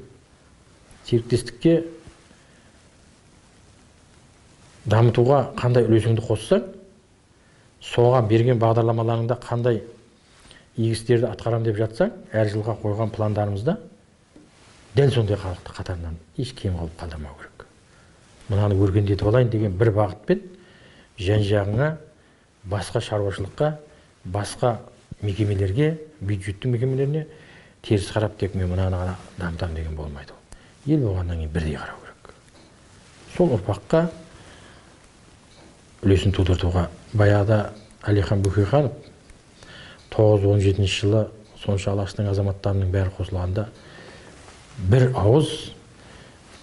Серіктестікке дамытуға қандай үлесіңді қоссаң, соған берген бағдарламаларыңда қандай игі істерді атқарам деп жатсаң, әр жылға қойған пландарымызда дәл сондай халықты қатарынан еш кем қылып қалдырмау керек. Мынаны өркендетіп алайын деген бір бағытпен жан-жағыңа, басқа шаруашылыққа, басқа мекемелерге, бюджеттің мекемелеріне теріс қарап тек мен мынаны ғана дамытамын деген болмайды. Ел болғаннан кейін бірдей қарау керек. Сол ұрпаққа үлесін тудыртуға баяғыда Әлихан Бөкейханов 917 жылы сонша алаштың азаматтарының бәрі қосылғанда бір ауыз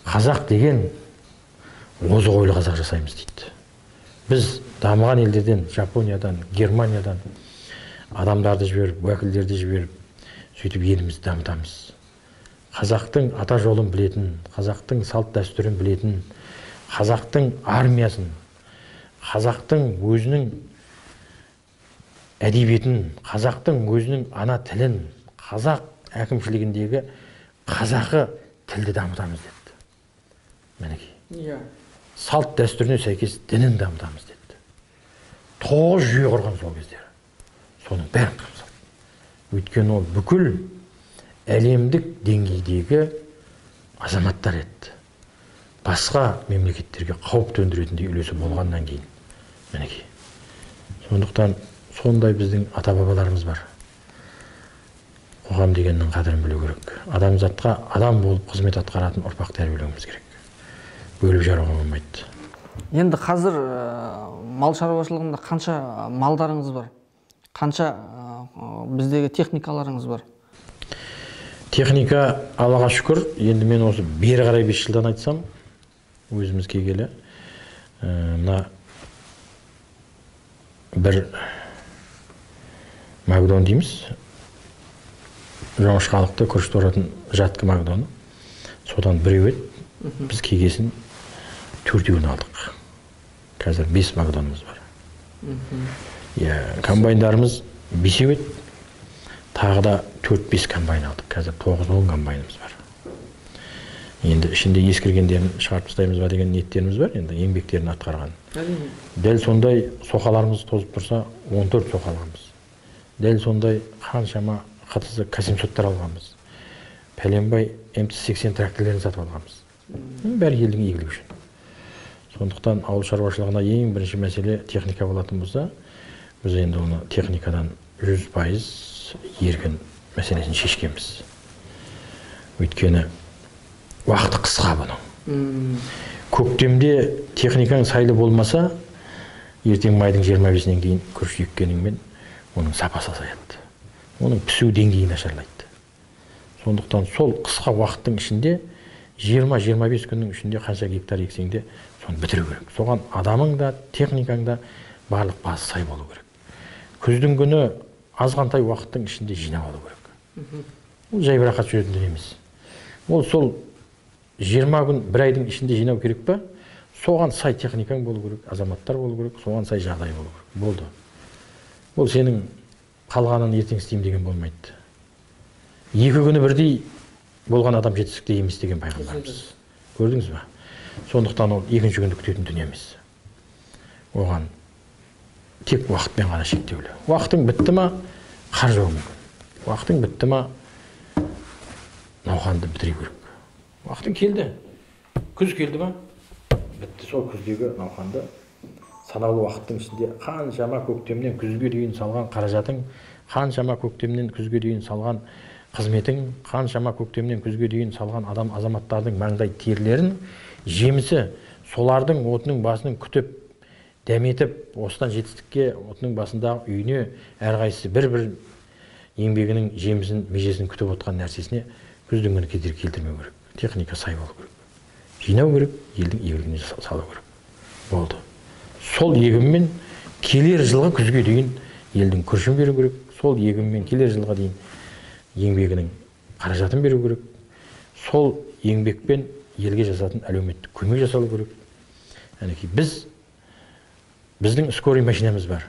қазақ деген озық ойлы қазақ жасаймыз дейді. Біз дамыған елдерден, Жапониядан, Германиядан адамдарды жіберіп, уәкілдерді жіберіп, сөйтіп елімізді дамытамыз. Қазақтың ата жолын білетін, қазақтың салт дәстүрін білетін, қазақтың армиясын, қазақтың өзінің әдебиетін, қазақтың өзінің ана тілін, қазақ әкімшілігіндегі қазақы тілді дамытамыз деді. Мінекей. Иә. Салт дәстүріне сәйкес дінін дамытамыз деді. 9 жүйе құрған сол кездері. Соның бәрін қырып салды. Өйткені ол бүкіл әлемдік деңгейдегі азаматтар еді. Басқа мемлекеттерге қауіп төндіретіндей үлесі болғаннан кейін. Мінекей. Сондықтан сондай біздің ата-бабаларымыз бар. Қоғам дегеннің қадірін білу керек. Адамзатқа адам болып қызмет атқаратын ұрпақ тәрбиелеуіміз керек. Бөліп жаруға болмайды. Енді қазір мал шаруашылығында қанша малдарыңыз бар? Қанша біздегі техникаларыңыз бар? Техника, Аллаға шүкір, енді мен осы бері қарай 5 жылдан айтсам, өзіміз келгелі, мына бір Магдон дейміз, жоңышқалықты күріш торатын жатқы Магдоны, содан біреу еді, біз келгесін 4-еуін алдық. Қазір 5 Магдонымыз бар. Иә, комбайндарымыз 5-еу еді, тағы да 4-5 комбайн алдық. Қазір 9-10 комбайнымыз бар. Енді ішінде ескіргендерін шығарып тастаймыз ба деген ниеттеріміз бар, енді еңбектерін атқарған. Дәл сондай соқаларымыз тозып тұрса, 14 соқа алғанбыз. Дәл сондай қаншама ҚТЗ К700-тар алғанбыз. Пәленбай МТ-80 тракторлерін сатып алғанбыз. Бәрі елдің игілігі үшін. Сондықтан ауыл шаруашылығына ең бірінші мәселе техника болатын болса, біз енді оны техникадан 100% еркін мәселесін шешкенбіз. Өйткені уақыты қысқа бұның. Көктемде техникаң сайлы болмаса, ертең майдың 25-інен кейін күріш еккеніңмен оның сапасы азаяды. Оның пісу деңгейі нашарлайды. Сондықтан сол қысқа уақыттың ішінде 20-25 күннің ішінде қанша гектар ексең де соны бітіру керек. Соған адамың да, техникаң да барлық базы сай болу керек. Күздің күні азғантай уақыттың ішінде жинап алу керек. Ол жайбарақат жүретін дүние емес. Ол сол 20 күн, бір айдың ішінде жинау керек па? Соған сай техникаң болу керек, азаматтар болу керек, соған сай жағдай болу керек. Болды. Ол сенің қалғанын ертең істеймін деген болмайды. 2 күні бірдей болған адам жетістікте емес деген пайғамбарымыз. Көрдіңіз ба? Сондықтан ол екінші күнді күтетін дүние емес. Оған тек уақытпен ғана шектеулі. Уақытың бітті ма, қар жаууы мүмкін. Уақытың бітті ма, науқанды бітіре керек. Уақытың келді. Күз келді ма? Бітті. Сол күздегі науқанды санаулы уақыттың ішінде қаншама көктемнен күзге дейін салған қаражатың, қаншама көктемнен күзге дейін салған қызметің, қаншама көктемнен күзге дейін салған адам азаматтардың маңдай терлерін, жемісі солардың отының басының күтіп, дәметіп, осыдан жетістікке, отының басындағы үйіне әрқайсысы бір-бір еңбегінің жемісін, межесін күтіп отқан нәрсесіне күздің күні кедергі келтірмеу керек. Техника сай болу керек. Жинау керек, елдің игілігіне салу керек. Болды. Сол егінмен келер жылғы күзге дейін елдің күрішін беру керек. Сол егінмен келер жылға дейін еңбегінің қаражатын беру керек. Сол Еңбекпен елге жасатын әлеуметтік көмек жасалу керек. Әнекей біздің скорый машинамыз бар.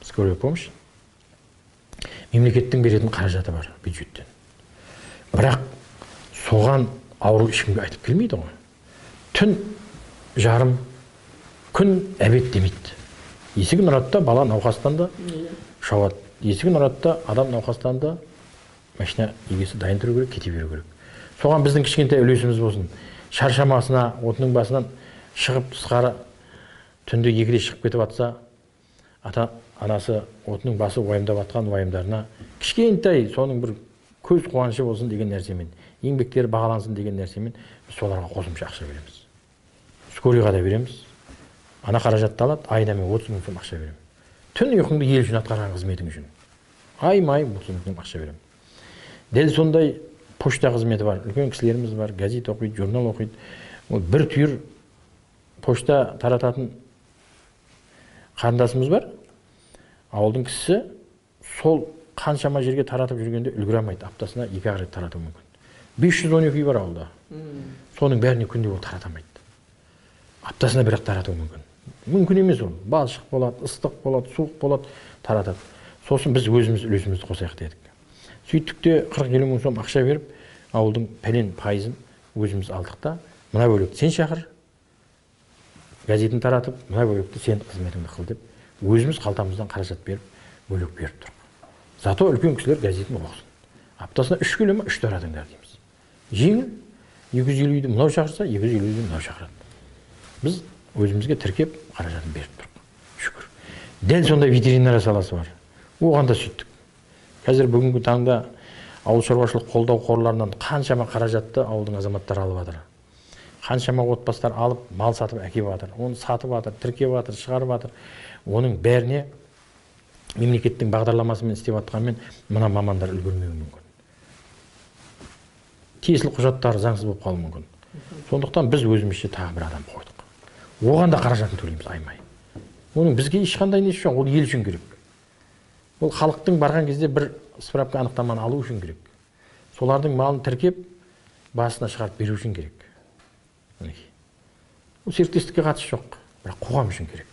Скорая помощь. Мемлекеттің беретін қаражаты бар бюджеттен. Бірақ соған ауру ешкімге айтып келмейді ғой. Түн жарым, күн әбет демейді. Есігін ұрады да бала науқастанды, шауады. Есігін ұрады да адам науқастанды, машина егесі дайын тұру керек, кете беру керек. Соған біздің кішкентай үлесіміз болсын. Шаршамасына, отының басынан шығып тысқары түнде 2-де шығып кетіп атса, ата анасы отының басы уайымдап атқан уайымдарына кішкентай соның бір көз қуанышы болсын деген нәрсемен, еңбектері бағалансын деген нәрсемен біз соларға қосымша ақша береміз. Скорыйға да береміз. Ана қаражатты алады, айына мен 30 мың сом ақша беремін. Түн ұйқыңды ел үшін атқарған қызметің үшін. Ай-май 30 мың сом ақша беремін. Дәл сондай пошта қызметі бар, үлкен кісілеріміз бар, газет оқиды, журнал оқиды. Ол бір түйір пошта тарататын қарындасымыз бар. Ауылдың кісісі сол қаншама жерге таратып жүргенде үлгере алмайды. Аптасына 2-ақ рет таратуы мүмкін. 512 үй бар ауылда. Соның бәріне күнде ол тарата алмайды. Аптасына бір-ақ таратуы мүмкін. Мүмкін емес ол. Балшық болады, ыстық болады, суық болады, таратады. Сосын біз өзіміз үлесімізді қосайық дедік. Сөйттік те 40-50 мың сом ақша беріп, ауылдың пәлен пайызын өзіміз алдық та, мына бөлікті сен шақыр, газетін таратып, мына бөлікті сен қызметіңді қыл деп, өзіміз қалтамыздан қаражат беріп, бөлек беріп тұрдық. Зато үлкен кісілер газетін оқысын. Аптасына 3 келе ма, 3 таратыңдар дейміз. Жеңіл, 250 үйді мынау шақырса, 250 үйді мынау шақырады. Біз өзімізге тіркеп қаражатын беріп тұрдық. Шүкір. Дәл сондай ветеринария саласы бар. Оған да сөйттік. Қазір бүгінгі таңда ауыл шаруашылық қолдау қорларынан қаншама қаражатты ауылдың азаматтары алып жатыр. Қаншама отбасылар алып, мал сатып әкеп жатыр. Оны сатып жатыр, тіркеп жатыр, шығарып жатыр. Оның бәріне мемлекеттің бағдарламасымен істеп жатқанмен мына мамандар үлгермеуі мүмкін. Тиесілі құжаттары заңсыз болып қалуы мүмкін. Сондықтан біз өзімізше тағы бір адам қойдық. Оған да қаражатын төлейміз аймай. Оның бізге ешқандай несі жоқ, ол ел үшін керек. Ол халықтың барған кезде бір справка анықтаманы алу үшін керек. Солардың малын тіркеп, басына шығарып беру үшін керек. Ол серіктестікке қатысы жоқ, бірақ қоғам үшін керек.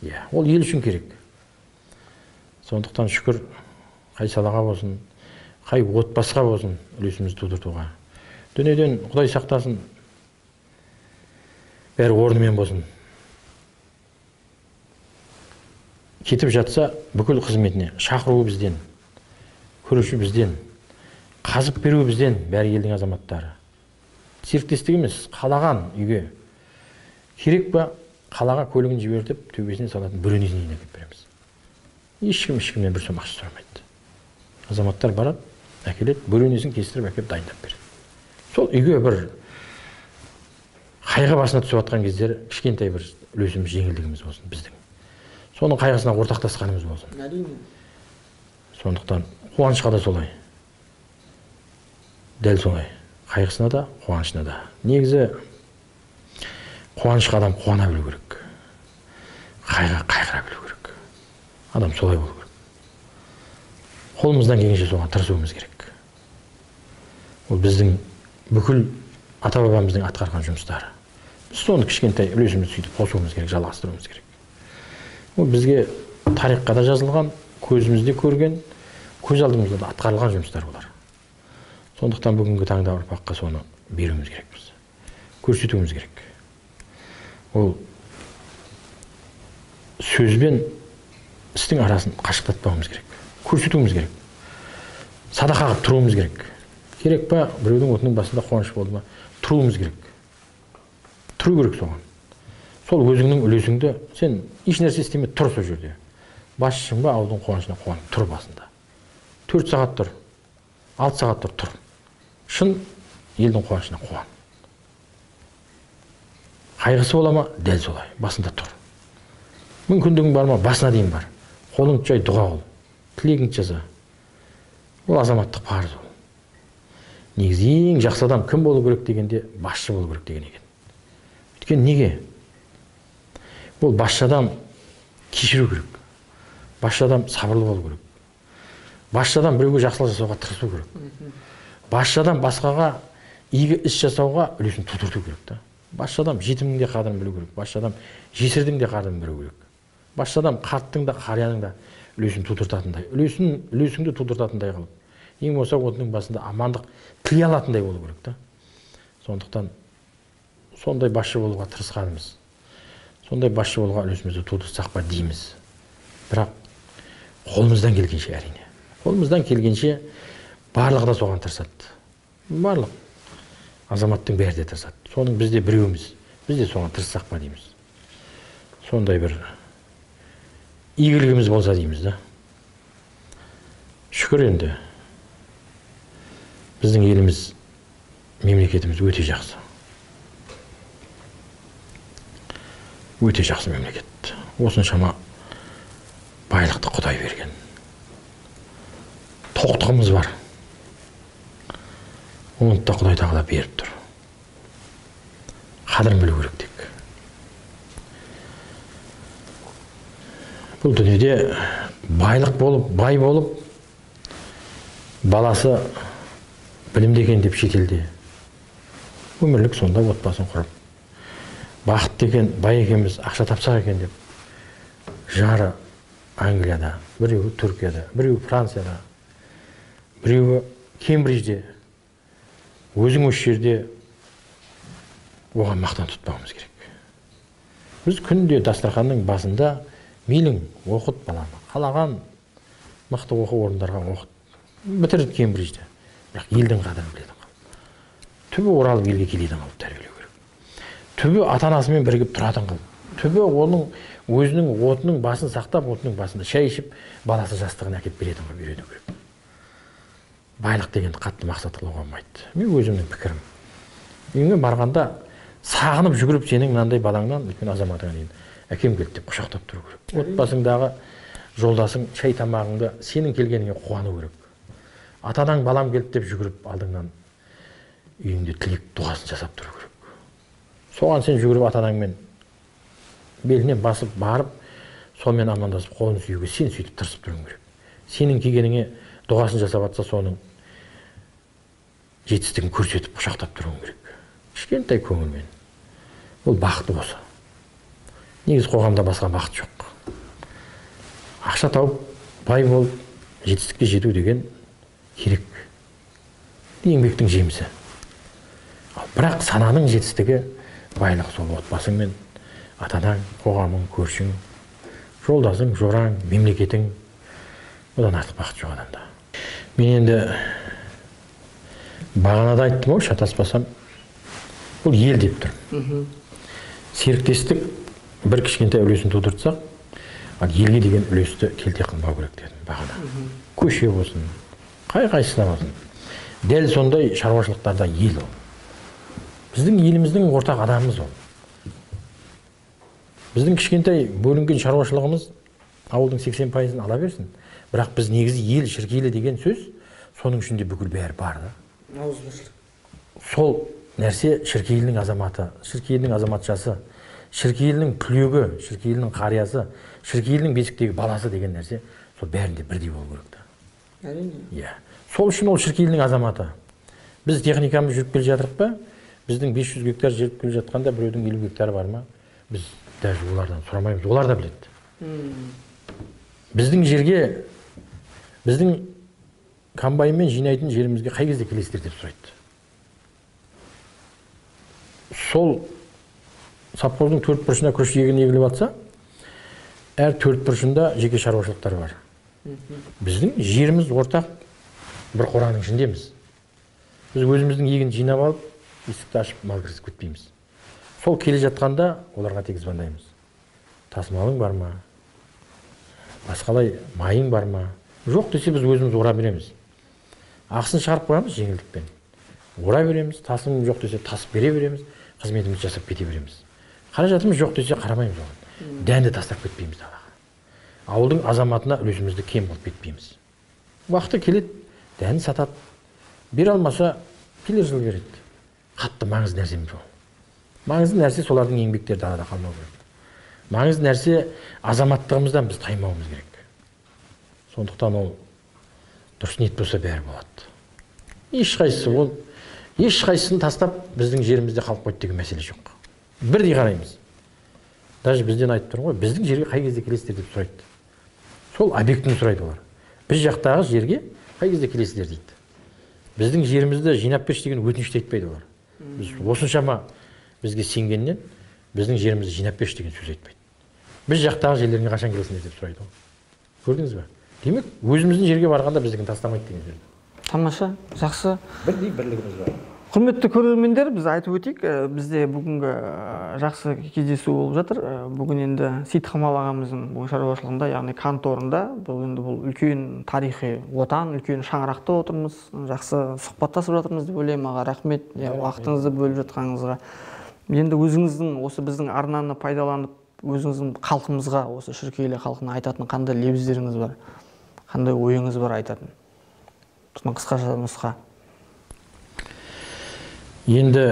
Иә, ол ел үшін керек. Сондықтан шүкір, қай салаға болсын, қай отбасыға болсын үлесімізді тудыртуға. Дүниеден Құдай сақтасын, бәрі орнымен болсын. Кетіп жатса, бүкіл қызметіне, шақыруы бізден, көруші бізден, қазып беруі бізден, бәрі елдің азаматтары. Серіктестік емес, қалаған үйге. Керек па, қалаға көлігін жібертіп, төбесіне салатын бөренесін дейін әкеліп береміз. Ешкім ешкімнен бір сом ақша сұрамайды. Азаматтар барады, әкеледі, бөренесін кестіріп әкеліп дайындап береді. Сол үйге бір қайғы басына түсіп жатқан кездері кішкентай бір үлесіміз, жеңілдігіміз болсын біздің. Соның қайғысына ортақтасқанымыз болсын. Әрине. Сондықтан қуанышқа да солай. Дәл солай. Қайғысына да, қуанышына да. Негізі қуанышқа адам қуана білу керек. Қайғыға қайғыра білу керек. Адам солай болу керек. Қолымыздан келгенше соған тырысуымыз керек. Ол біздің бүкіл ата-бабамыздың атқарған жұмыстары. Біз соны кішкентай үлесімізді сөйтіп қосуымыз керек, жалғастыруымыз керек. Ол бізге тарихқа да жазылған, көзімізде көрген, көз алдымызда да атқарылған жұмыстар олар. Сондықтан бүгінгі таңда ұрпаққа соны беруіміз керекпіз, көрсетуіміз керек. Ол сөзбен істің арасын қашықтатпауымыз керек, көрсетуіміз керек, садақа қылып тұруымыз керек. Керек па, біреудің отының басында қуаныш болды ма, тұруымыз керек. Тұру керек соған. Сол өзіңнің үлесіңді, сен еш нәрсе істеме, тұр сол жерде. Басшың ба, ауылдың қуанышына қуанып тұр басында. 4 сағат тұр, 6 сағат тұр, тұр. Шын елдің қуанышына қуан. Қайғысы бола ма, дәл солай, басында тұр. Мүмкіндігің бар ма, басына дейін бар. Қолыңды жай, дұға қыл, тілегіңді жаса. Ол азаматтық парыз ол. Негізі ең жақсы адам кім болу керек дегенде, басшы болу керек деген екен. Өйткені неге? Ол басшы адам кешіру керек. Басшы адам сабырлы болу керек. Басшы адам біреуге жақсылық жасауға тырысу керек. Басшы адам басқаға Игі іс жасауға үлесін тудырту керек та. Басшы адам жетімнің де қадірін білу керек, басшы адам жесірдің де қадірін білу керек. Басшы адам қарттың да қарияның да үлесін тудыртатындай, үлесіңді тудыртатындай қылып, ең болмаса отының басында амандық тілей алатындай болу керек та. Сондықтан сондай басшы болуға тырысқанымыз, сондай басшы болуға үлесімізді тудырсақ па дейміз. Бірақ қолымыздан келгенше, әрине, қолымыздан келгенше барлығы да соған тырысады. Барлық азаматтың бәрі де тырысады. Соның біз де біреуіміз, біз де соған тырыссақ па дейміз. Сондай бір игілігіміз болса дейміз да. Шүкір енді, біздің еліміз, мемлекетіміз өте жақсы. Өте жақсы мемлекет. Осыншама байлықты Құдай берген. Тоқтығымыз бар. Оны да Құдай тағала беріп тұр. Қадірін білу керек тек. Бұл дүниеде байлық болып, бай болып, баласы білімді екен деп шетелде өмірлік сонда отбасын құрып, бақытты екен, бай екенбіз, ақша тапсақ екен деп, жары Англияда, біреуі Түркияда, біреуі Францияда, біреуі Кембриджде, өзің осы жерде, оған мақтан тұтпауымыз керек. Біз күнде дастарханның басында мейлің оқыт баланы, қалаған мықты оқу орындарға оқыт, бітір Кембриджде, бірақ елдің қадірін білетін қылып, түбі оралып елге келетін қылып тәрбиелеу керек. Түбі ата-анасымен бірігіп тұратын қылып, түбі оның өзінің отының басын сақтап, отының басында шай ішіп, баласы жастығын әкеп беретін қылып үйрету керек. Байлық дегенді қатты мақсат қылуға болмайды. Мен өзімнің пікірім. Үйіңе барғанда сағынып жүгіріп сенің мынандай балаңнан, үлкен азаматыңа дейін әкем келді деп құшақтап тұру керек. Отбасыңдағы жолдасың шай тамағыңды сенің келгеніңе қуану керек. Ата-анаң балам келді деп жүгіріп алдыңнан үйіңде тілек дұғасын жасап тұру керек. Соған сен жүгіріп ата-анаңмен белінен басып барып, сонымен амандасып қолын сүюге сен сөйтіп тырысып тұруың керек. Сенің келгеніңе дұғасын жасап атса, соның жетістігін көрсетіп құшақтап тұруың керек. Кішкентай көңілмен. Ол бақыт осы. Негізі қоғамда басқа бақыт жоқ. Ақша тауып, бай болып, жетістікке жету деген керек. Еңбектің жемісі. Ал бірақ сананың жетістігі байлық сол отбасыңмен, ата-анаң, қоғамың, көршің, жолдасың, жораң, мемлекетің. Одан артық бақыт жоқ адамда. Мен енді бағанада айттым ау, шатаспасам, бұл ел деп тұрмын. Серіктестік бір кішкентай үлесін тудыртсақ, ал елге деген үлесті келте қылмау керек дедім бағана. Көше болсын, қай-қайсысына болсын. Дәл сондай шаруашылықтарда ел ол. Біздің еліміздің ортақ адамымыз ол. Біздің кішкентай бөлінген шаруашылығымыз ауылдың 80%-ын ала берсін. Бірақ біз негізі ел, Шіркейлі деген сөз, соның ішінде бүкіл бәрі бар да. Ауызбіршілік. Сол нәрсе Шіркейлінің азаматы, Шіркейлінің азаматшасы, Шіркейлінің түлегі, Шіркейлінің қариясы, Шіркейлінің бесіктегі баласы деген нәрсе сол бәрінде бірдей болу керек та. Әрине. Иә. Сол үшін ол Шіркейлінің азаматы. Біз техникамыз жүріп келе жатырық па? Біздің 500 гектар жүріп келе жатқанда біреудің 50 гектары бар ма? Біз даже олардан сұрамаймыз, олар да біледі. Біздің жерге, біздің комбайнмен жинайтын жерімізге қай кезде келесіздер деп сұрайды. Сол совхоздың төрт бұрышына күріш егін егіліп жатса, әр төрт бұрышында жеке шаруашылықтар бар. Біздің жеріміз ортақ, бір қораның ішіндеміз. Біз өзіміздің егін жинап алып, есікті ашып мал кіргізіп кетпейміз. Сол келе жатқанда оларға тек звондаймыз. Тасымалың бар ма? Басқалай майың бар ма? Жоқ десе біз өзіміз ора береміз. Ақысын шығарып қоямыз жеңілдікпен. Ора береміз, тасым жоқ десе тасып бере береміз, қызметімізді жасап кете береміз. Қаражатымыз жоқ десе қарамаймыз оған. Дәнді тастап кетпейміз далаға. Ауылдың азаматына үлесімізді кем қылып кетпейміз. Уақыты келеді, дәнін сатады. Бере алмаса келер жыл береді. Қатты маңызды нәрсе емес ол. Маңызды нәрсе солардың еңбектері далада қалмау керек. Маңызды нәрсе азаматтығымыздан біз таймауымыз керек. Сондықтан ол дұрыс ниет болса бәрі болады. Ешқайсысы ол Ешқайсысын тастап біздің жерімізде қалып қойды деген мәселе жоқ. Бірдей қараймыз. Даже бізден айтып тұрмын ғой, біздің жерге қай кезде келесіздер деп сұрайды. Сол объектіні сұрайды олар. Біз жақтағы жерге қай кезде келесіздер дейді. Біздің жерімізді жинап берші деген өтініш те айтпайды олар. Біз осыншама бізге сенгеннен біздің жерімізді жинап берші деген сөз айтпайды. Біз жақтағы жерлеріне қашан келесіңдер деп сұрайды ғой. Көрдіңіз бе? Демек, өзіміздің жерге барғанда біздікін тастамайды деген сөз. Тамаша, жақсы. Бірдей бірлігіміз бар. Құрметті көрермендер, біз айтып өтейік, бізде бүгінгі жақсы кездесу болып жатыр. Бүгін енді Сейітқамал ағамыздың бұл шаруашылығында, яғни конторында, бұл енді бұл үлкен тарихи отан, үлкен шаңырақта отырмыз. Жақсы сұхбаттасып жатырмыз деп ойлаймын, аға, рахмет, уақытыңызды бөліп жатқаныңызға. Енді өзіңіздің осы біздің арнаны пайдаланып, өзіңіздің халқымызға, осы Шіркейлі халқына айтатын қандай лебіздеріңіз бар, қандай ойыңыз бар айтатын? Соны қысқаша нұсқа. Енді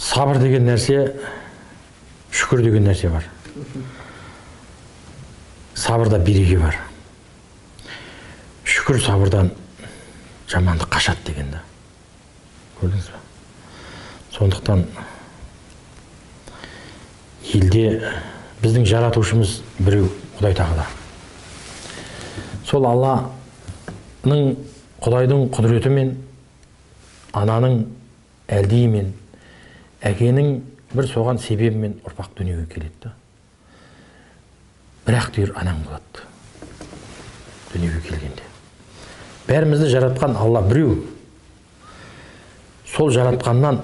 сабыр деген нәрсе, шүкір деген нәрсе бар. Сабырда береке бар. Шүкір сабырдан жамандық қашады деген да. Көрдіңіз бе? Сондықтан елде біздің жаратушымыз біреу, Құдай Тағала. Сол Алланың, Құдайдың құдіретімен, ананың әлдиімен, әкенің бір соған себебімен ұрпақ дүниеге келеді. Бір-ақ түйір анаң болады дүниеге келгенде. Бәрімізді жаратқан Алла біреу. Сол жаратқаннан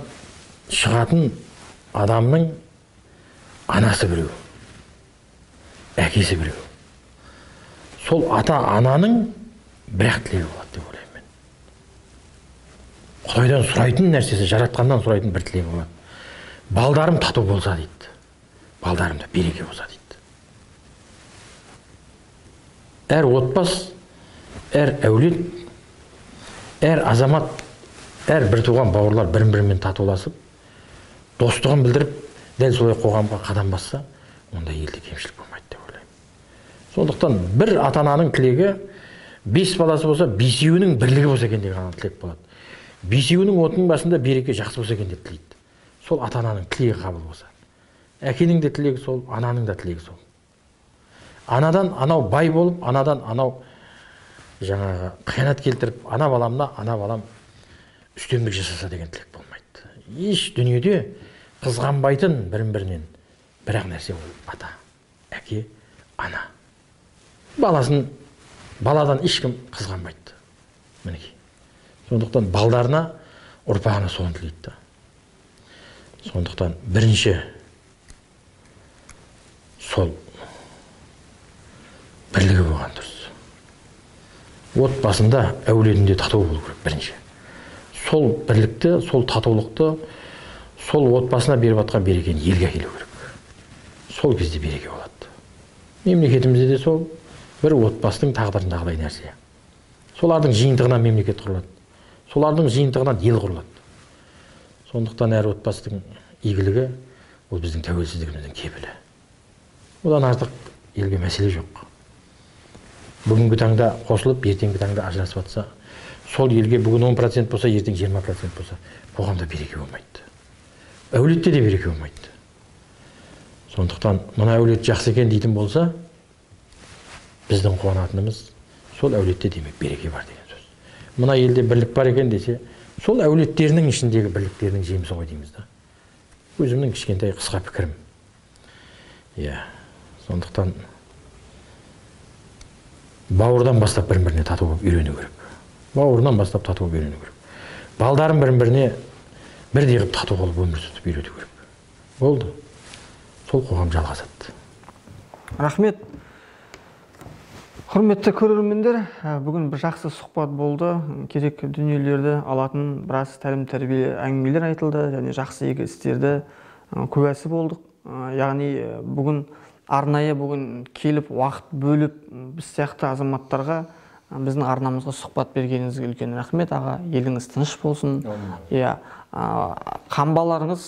шығатын адамның анасы біреу, әкесі біреу. Сол ата-ананың бір-ақ тілегі болады деп ойлаймын мен. Құдайдан сұрайтын нәрсесі, жаратқаннан сұрайтын бір тілегі болады. Балдарым тату болса дейді. Балдарымда береке болса дейді. Әр отбас, әр әулет, әр азамат, әр бір туған бауырлар бір-бірімен татуласып, достығын білдіріп, дәл солай қоғамға қадам басса, онда елде кемшілік болмайды деп ойлаймын. Сондықтан бір ата-ананың тілегі, 5 баласы болса, 5-еуінің бірлігі болса екен деген тілек болады. 5-еуінің отының басында береке жақсы болса екен деп тілейді. Сол ата-ананың тілегі қабыл болса. Әкенің де тілегі сол, ананың да тілегі сол. Анадан анау бай болып, анадан анау жаңағы қиянат келтіріп, ана баламна, ана балам үстемдік жасаса деген тілек болмайды. Еш дүниеде қызғанбайтын бірін-бірінен бір-ақ нәрсе ол ата, әке, ана. Баласын, баладан ешкім қызғанбайды. Мінекей. Сондықтан балдарына, ұрпағына соны тілейді. Сондықтан бірінші сол бірлігі болған дұрыс. Отбасында, әулетінде тату болу керек бірінші. Сол бірлікті, сол татулықты, сол отбасына беріп жатқан берекені елге әкелу керек. Сол кезде береке болады. Мемлекетімізде де сол бір отбасының тағдырындағыдай нәрсе. Солардың жиынтығынан мемлекет құрылады. Солардың жиынтығынан ел құрылады. Сондықтан әр отбасының игілігі ол біздің тәуелсіздігіміздің кепілі. Одан артық елге мәселе жоқ. Бүгінгі таңда қосылып, ертеңгі таңда ажырасып жатса, сол елге бүгін 10% болса, ертең 20% болса, қоғамда береке болмайды. Әулетте де береке болмайды. Сондықтан мына әулет жақсы екен дейтін болса, біздің қуанатынымыз сол әулетте демек береке бар деген сөз. Мына елде бірлік бар екен десе, сол әулеттерінің ішіндегі бірліктерінің жемісі ғой дейміз да. Өзімнің кішкентай қысқа пікірім. Иә, сондықтан бауырдан бастап бір-біріне тату болып үйрену керек. Бауырынан бастап тату болып үйрену керек. Балдарын бір-біріне бірдей қылып тату болып өмір сүріп үйрету керек. Болды. Сол қоғам жалғасады. Рахмет. Құрметті көрермендер, бүгін бір жақсы сұхбат болды. Керек дүниелерді алатын біраз тәлім-тәрбие әңгімелер айтылды және жақсы игі істерді куәсі болдық. Яғни бүгін арнайы бүгін келіп уақыт бөліп біз сияқты азаматтарға біздің арнамызға сұхбат бергеніңізге үлкен рахмет, аға. Еліңіз тыныш болсын. Иә, қамбаларыңыз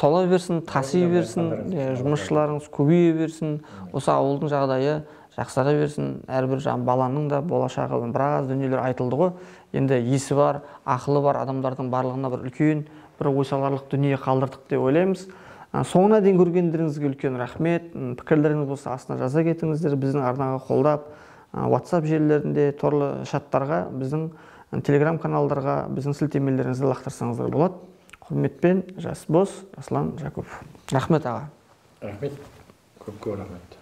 тола берсін, таси берсін, жұмысшыларыңыз көбейе берсін. Осы ауылдың жағдайы жақсара берсін. Әрбір жаңа баланың да болашағы, біраз дүниелер айтылды ғой. Енді есі бар, ақылы бар адамдардың барлығына бір үлкен бір ой саларлық дүние қалдырдық деп ойлаймыз. Соңына дейін көргендеріңізге үлкен рахмет. Пікірлеріңіз болса, астына жаза кетіңіздер. Біздің арнаға қолдап, WhatsApp желілерінде, торлы чаттарға, біздің Telegram каналдарға біздің сілтемелеріңізді лақтырсаңыздар болады. Құрметпен, Жас Бос, Жасұлан Жакупов. Рахмет, аға. Рахмет, көп көп рахмет.